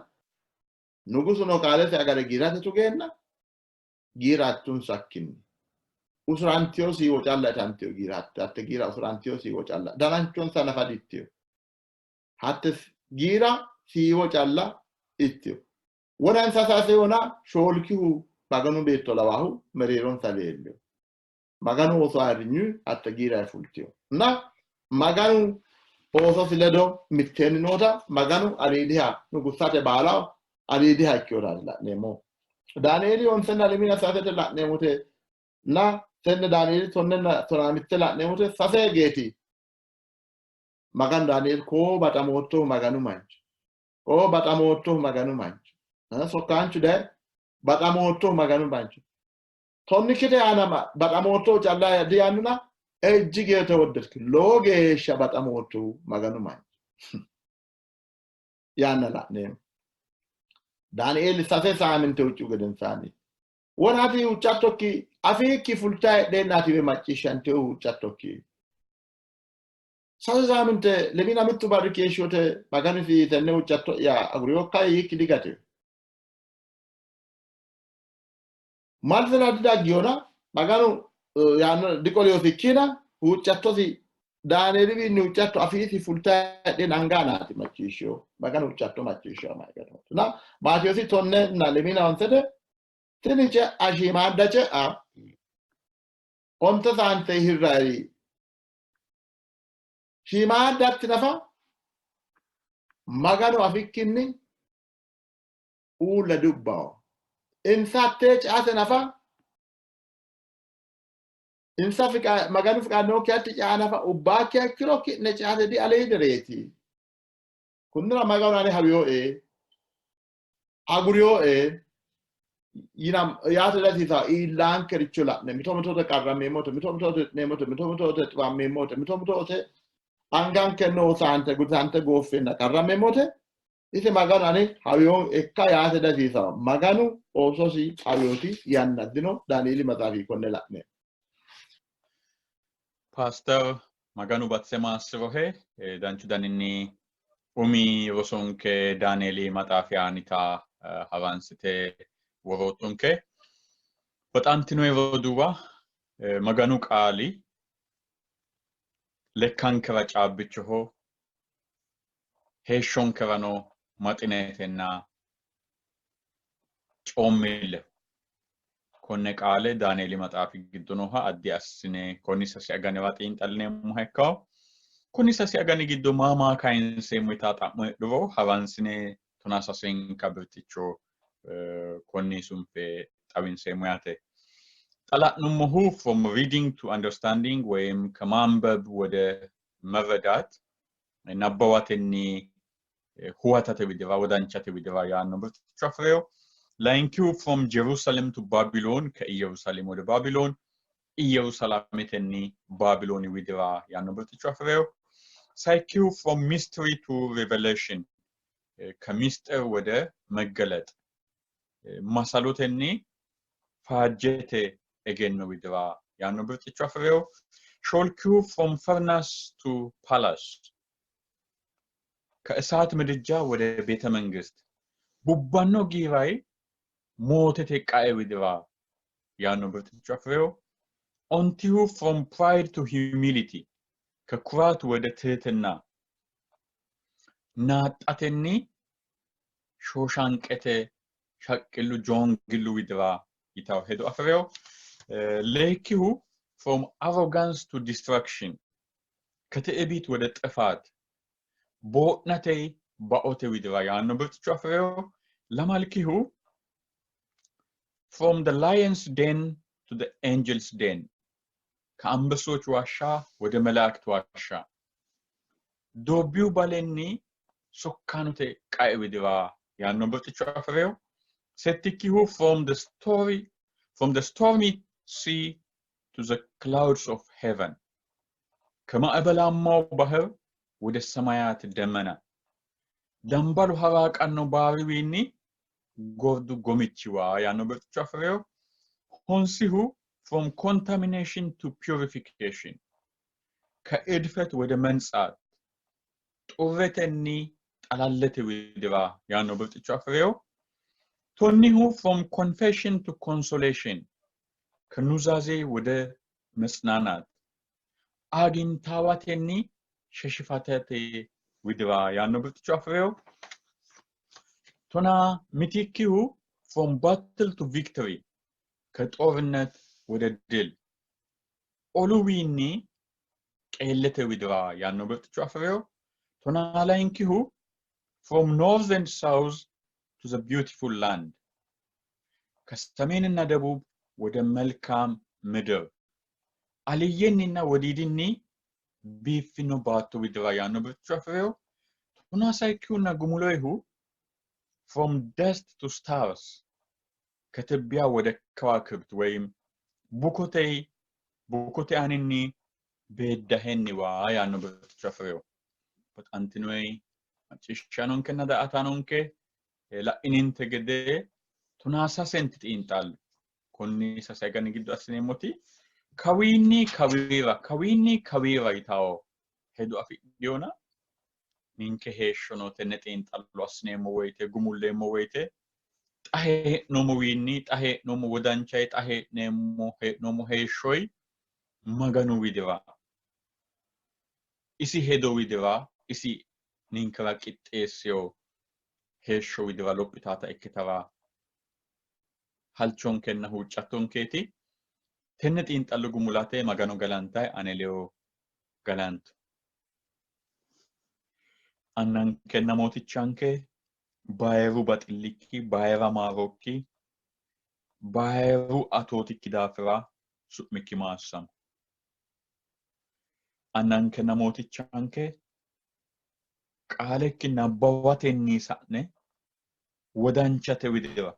S2: nugusuno qaalesi agare giirate tugeenna giira attunsakkinni usurantiyo siiwo calla itantiyo giira hatte hatte giira usurantiyo siiwo calla dananchonsa nafa dittiyo hatte giira siiwo calla ittiyo wonansa sasewona shoolkihu Maganu beetto lawahu mereeronsa leellino. Maganu ooso ayirrinyu hatte giira fultino. Na Maganu oososi ledo mitteenni noota Maganu aliidiha nugussate baala aliidiha ikkinota la'neemmo. Daanieeli onsenna lemina sasete la'neemmote na tenne Daanieeli tonnenna tonaa mitte la'neemmote sase geeti Maganu Daanieeli koo baxamoottohu Maganu mancho koo baxamoottohu Maganu mancho sokkaanchu daye baxamoottohu Maganu mancho tonnikkite aana baxamoottohu calla diyaannona ejjige የተወደድክ lowo geeshsha baxamoottohu Maganu mancho yaanna la'neemmo. Daanieeli sase saaminte huuccihu gedensaanni wonati huuccattokki afiikki fulta heedheennaatiwe macciishshantehu huuccattokki sase saaminte lemina mittu barri keeshshote Maganisi tenne huuccatto'ya aguriyokka yiikki digatino. Malsena didaggiyona Maganu yaanno diqoliyosikkiina huuccattosi Daanieeliwiinni huuccatto afiisi fulta heedheen angaanaati macciishshiyo Maganu huuccatto macciishshiyo na Maatiyoosi tonnenna lemina onsete tini ce'a shiimaadda ce'a onte saante hirrayi shiimaaddatti nafa Maganu afikkinni uulla dubbaho. Insa hattee ceate nafa insa Maganu fiqaade nookki hatti cea nafa ubbaakkiha ikkiro ki'ne ceate dialiidireeti. Kunnira Maganu ane hawiyoe aguriyoe yina yaate dihasiisanno. Iillaankericho la'ne mito mito qarrammeemmote, mito mito xi'neemmote, mito mito xiwammeemmote, mito mito anganke noo saante gudisante gooffeenna qarrammeemmote isi Maganu ane hawiyo ikka yaate dihasiisanno. Maganu oososi hawiyooti yanna dino. Daanieeli maxaafi konne la'ne.
S1: Paaster Maganu batise maassirohe danchu daninni umi rosonke Daanieeli maxaafi aanita haransite woroottonke. Baxantinoe roduuwa, Maganu qaali lekkankera caabbichoho, heeshshonkerano maxinetenna coommilleho. Konne qaale Daanieeli maxaafi giddo nooha addi assine konni sase aganira xiinxallineemmoha ikkawo. Konni sase agani giddo maa maa kayinseemmo yitaa xa'mo heedhuro haransine tonaa sasenka birxicho konni sunfe xawinseemmo yaate. Xa la'nummohu from reading to understanding ወይም ከማንበብ ወደ መረዳት nabbawatenni huwatate widira wodanchate widira yaanno birxicho afi'rino. Layinkihu from Jerusalem to Babylon ከኢየሩሳሌም ወደ ባቢሎን ኢየሩሳሌሜtenni Baabilooni widira yaanno birxicho afi'rino. Sayikkihu from mystery to revelation ከሚስጥር ወደ መገለጥ masalotenni faajjete egenno widira yaanno birxicho afi'rino. Shoolkihu from furnace to palace ከእሳት ምድጃ ወደ ቤተ መንግስት bubbanno giiray mootete qae widira yaanno birxicho afi'rino. Ontihu from pride to humility ከኩራት ወደ ትህትና naaxxatenni shooshanqete shaqqillu joongillu widira yitawo hedo afi'rino. Leekkihu from arrogance to destruction ከትዕቢት ወደ ጥፋት boo'nate baote widira yaanno birxicho afi'rino. Lamalkihu from the lion's den to the angel's den ከአንበሶች ዋሻ ወደ መላእክት ዋሻ doobbiyu balenni sokkaanote qae widira yaanno birxicho afi'rino. Settikkihu from the stormy sea to the clouds of heaven ከማዕበላማው ባህር ወደ ሰማያት ደመና dambalu haraaqanno baariwiinni gordu gomichiwa yaanno birxicho afi'rino. Honsihu From Contamination to Purification ከእድፈት ወደ መንጻት xurretenni xalallete widira yaanno birxicho afi'reyo. Tonnihu From Confession to Consolation ከኑዛዜ ወደ መጽናናት aagintaawatenni sheshifatate widira yaanno birxicho afi'reyo. Tonaa mitikkihu From Battle to Victory ከጦርነት ወደ ድል oluwiinni qeellete widira yaanno birxicho afi'reyo. Tonaa layinkihu From North and South to the Beautiful Land ከሰሜንና ደቡብ ወደ መልካም ምድር aliyyenninna wodiidinni biiffino baatto widira yaanno birxicho afi'reyo. Tonaa sayikkihunna gumuloyihu From Dust to Stars ከትቢያ ወደ ከዋክብት ወይም bukote bukote aaninni beeddahenniwa yaanno birxicho afi'reyo. Baxantinoyi macciishshaanonkenna daa''ataanonke la'ininte gede tonaa sasenti xiinxallo konni sase agani giddo assineemmoti kawiinni kawiira kawiinni kawiira yitawo hedo afidhiyona ninke heeshshono tenne xiinxallo assineemmo woyte gumulleemmo woyte xa hee'noommowiinni xa hee'noommo wodanchay xa hee'neemmo hee'noommo heeshshoy Maganu widira isi hedo widira isi ninkera qixxeessiyo heeshsho widira lophitaata ikkitara halchonkenna huuccattonkeeti. Tenne xiinxallo gumulate Magano galantayi ane ledo galanto. Annankenna Mootichanke bayiru baxillikki, bayira maarokki, bayiru atootikki daafira su'mikki maassamo. Annankenna Mootichanke qaalekki nabbawatenni sa'ne wodanchate widira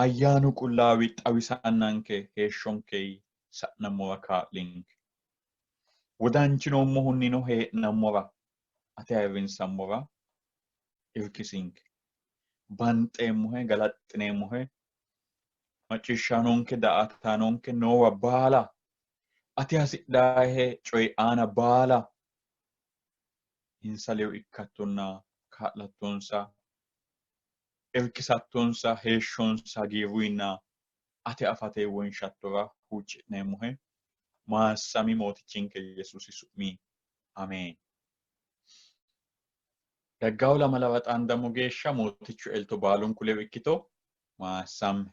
S1: ayyaanu qullaawi xawisannanke heeshshonke sa'nammora kaa'linke. Wodanchinoommohunnino hee'nammora ate ayirrinsammora irkisinke. Banxeemmohe, galaxxineemmohe, macciishshaanonke, daa''ataanonke noowa baala ati hasidhahe coyi aana baala insa ledo ikkattonna kaa'lattonsa, irkisattonsa, heeshshonsa hagiirruyinna ate afate wonshattora huucci'neemmohe. Maassami Mootichinke Yesuusi su'mi. Ameen. Daggawo lamalara xaandammo geeshsha Mootichu elto baalunku ledo ikkito. Maassamme.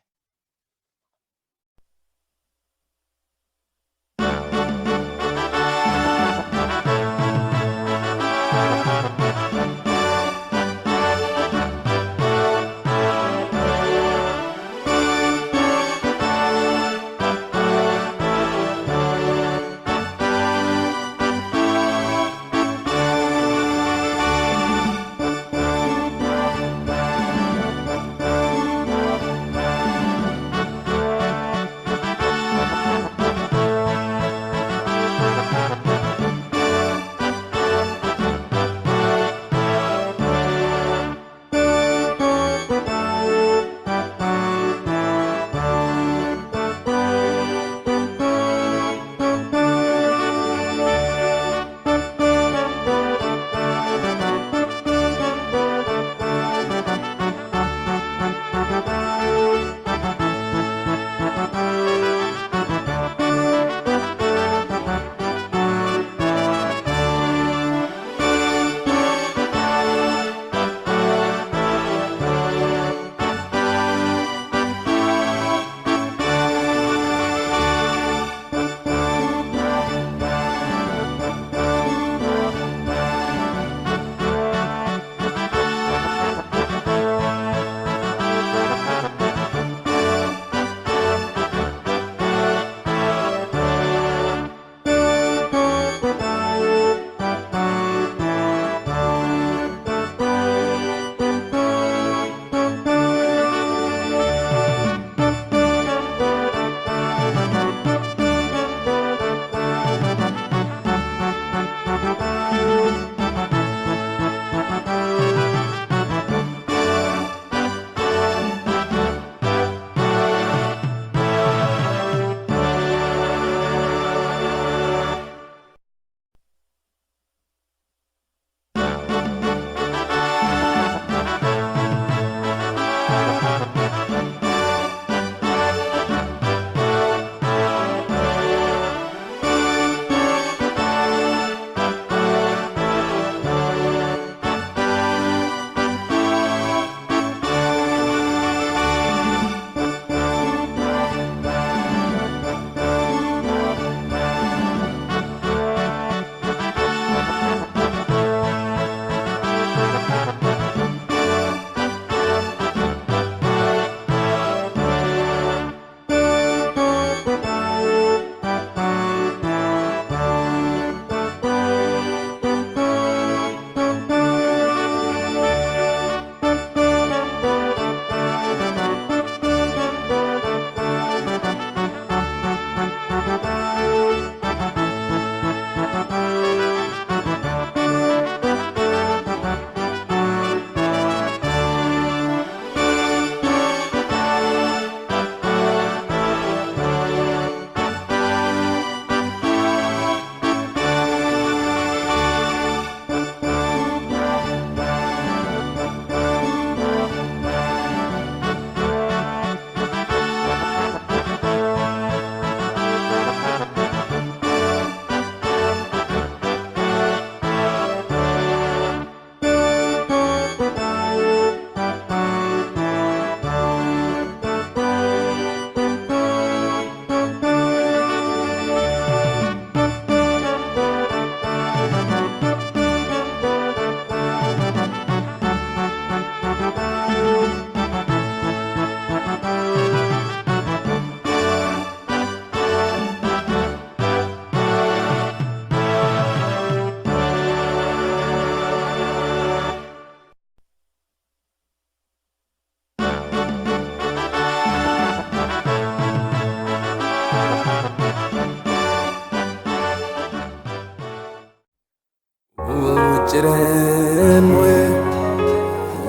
S3: Huuccireemmohe,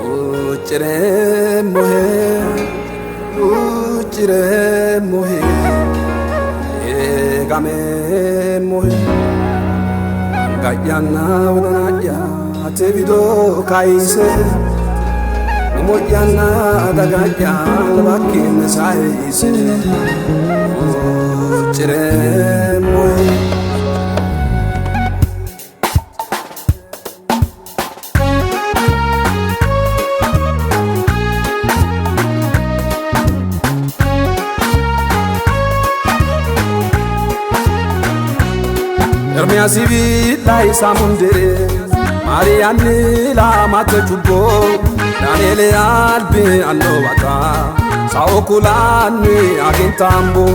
S3: huuccireemmohe, huuccireemmohe, eegameemmohe. Anga'yanna wodana'ya ate wido kayise, umo'yanna daga'ya albakkiinni sayise, huuccireemmohe. Ermiyaasi biidha mundere Maariyaanni laamate cubbo Daani'eeli albi annowata Sao kulanni agintambo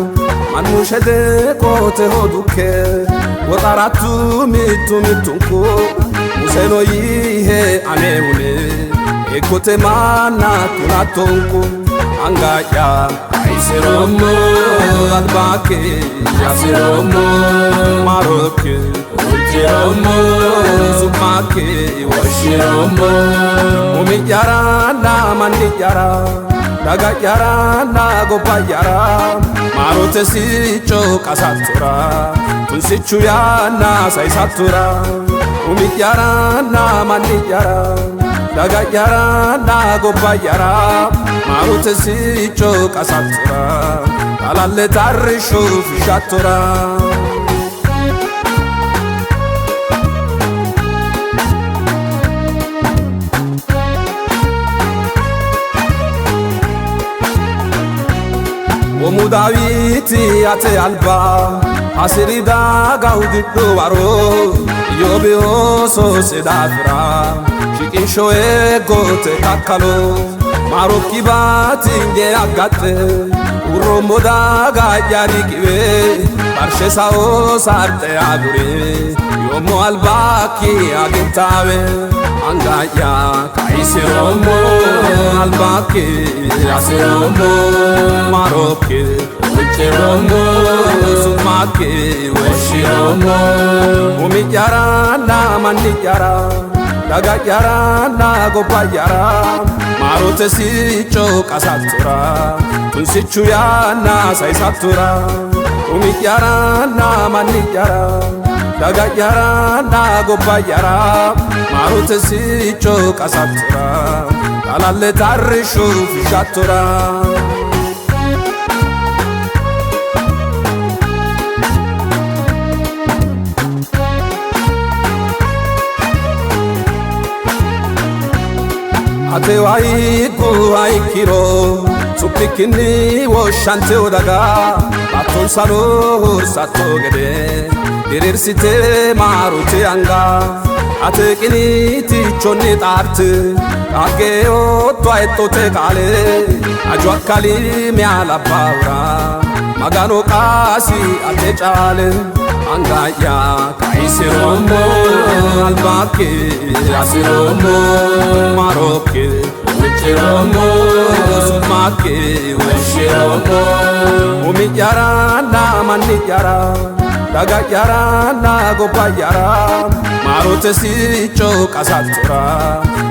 S3: Mannu shede qoteho dukke Woxarattu mittu mittunku Museno yiihe anehune Eeggote manna kulattonku Anga'ya kayisiroommo albakki assiroommo maarokki huucciroommo su'makki woshshiroommo umi'yaranna manni'yara daga'yaranna gobba'yara maarote sicco qasattora tunsichu yanna sayisattora umi'yaranna manni'yara daga'yaranna gobba'yara maarote sicco qasattora xalalle tarrishu fushshattora. Womu Daawiti ate alba Hasiri daga hudidhu waro Iyyoobi oososi daafira shiqinsho eeggote kakkalo maarokki batinye aggaxxe urroommo daga'ya riqiwe barshe sao sarxe agure yoommo albakki agintaawe anga'ya kayisiroommo albakki assiroommo maarokki huucciroommo su'makki woshshiroommo umi'yaranna manni'yara daga'yaranna gobba'yara maarote sicco qasattora tunsichu yanna sayisattora umi'yaranna manni'yara daga'yaranna gobba'yara maarote sicco qasattora xalalle tarrishu fushshattora. Ate wayigu hayikkiro su'mikkinni woshshanteyo daga baattonsano hursatto gede diriirsite maarote anga ate qiniitichonni xaarte dhagge yootto hexxote qaale aju akkali mi'a labbaahura Magano qaasi ate caale anga'ya kayisiroommo albakki assiroommo maarokki huucciroommo su'makki woshshiroommo umi'yaranna manni'yara daga'yaranna gobba'yara maarote sicco qasattora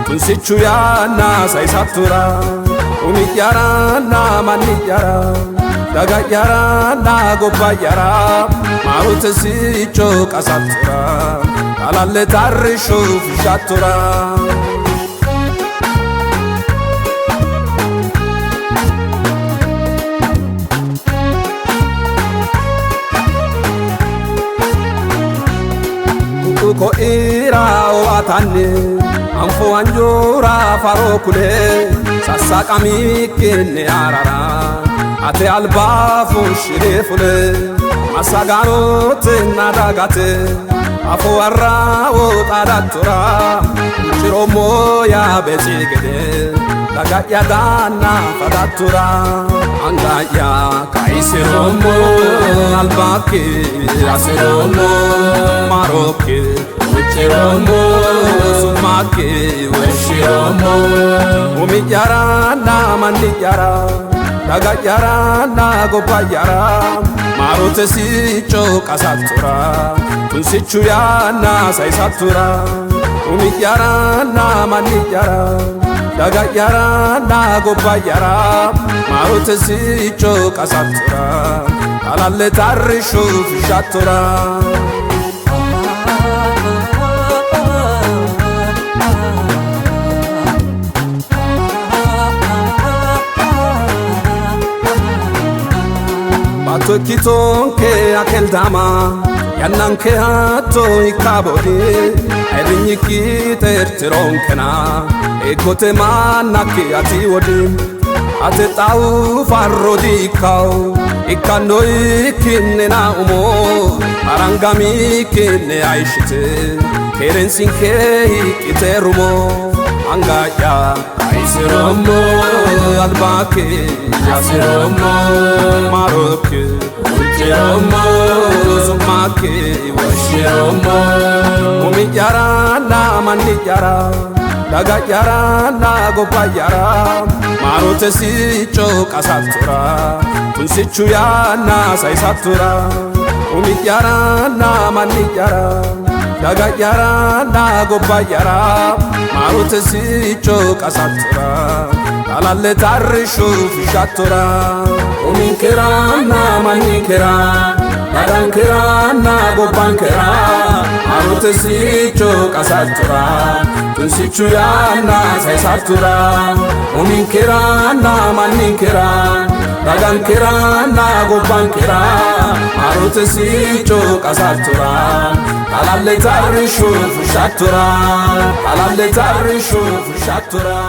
S3: tunsichu yanna sayisattora umi'yaranna manni'yara daga'yaranna gobba'yara maarote sicco qasattora xalalle tarrishu fushshattora. Ko'ira owatanni anfo anjora faro kule sassaqamikkinni arara ate alba fushshire fule massagaanotenna dagate afo warrawo xaadattora huucciroommo Yaabeetsi gede daga'ya daanna fadattora anga'ya kayisiroommo albakki assiroommo maarokki huucciroommo su'makki woshshiroommo umi'yaranna manni'yara daga'yaranna gobba'yara maarote sicco qasattora tunsichu yanna sayisattora. Umi'yaranna manni'yara daga'yaranna gobba'yara maarote sicco qasattora halalle tarrishu fushshattora. Baatto ikkitonke akeldama yannanke hatto ikkaboodi ayirrinyikki xeertironkena eeggote mannakki ati wodi ate xawu farro diikkawu ikkanno ikkinnena umo arangamikkinne ayishite keerensinke hiiqqite rumo anga'ya ayisiroommo albaakki yasiroommo maarokki huucciroommo su'makki woshshiroommo umi'yaranna manni'yara daga'yaranna gobba'yara maarote sicco qasattora tunsichu yanna sayisattora umi'yaranna manni'yara daga'yaranna gobba'yara maarote sicco qasattora halalle tarrishu fushshattora. Uminkeranna manninkera dagankeranna gobbankera maarote sicco qasattora tunsichu yanna sayisattora. Uminkeranna manninkera dagankeranna gobbankera maarote sicco qasattora halalle tarrishu fushshattora halalle tarrishu fushshattora.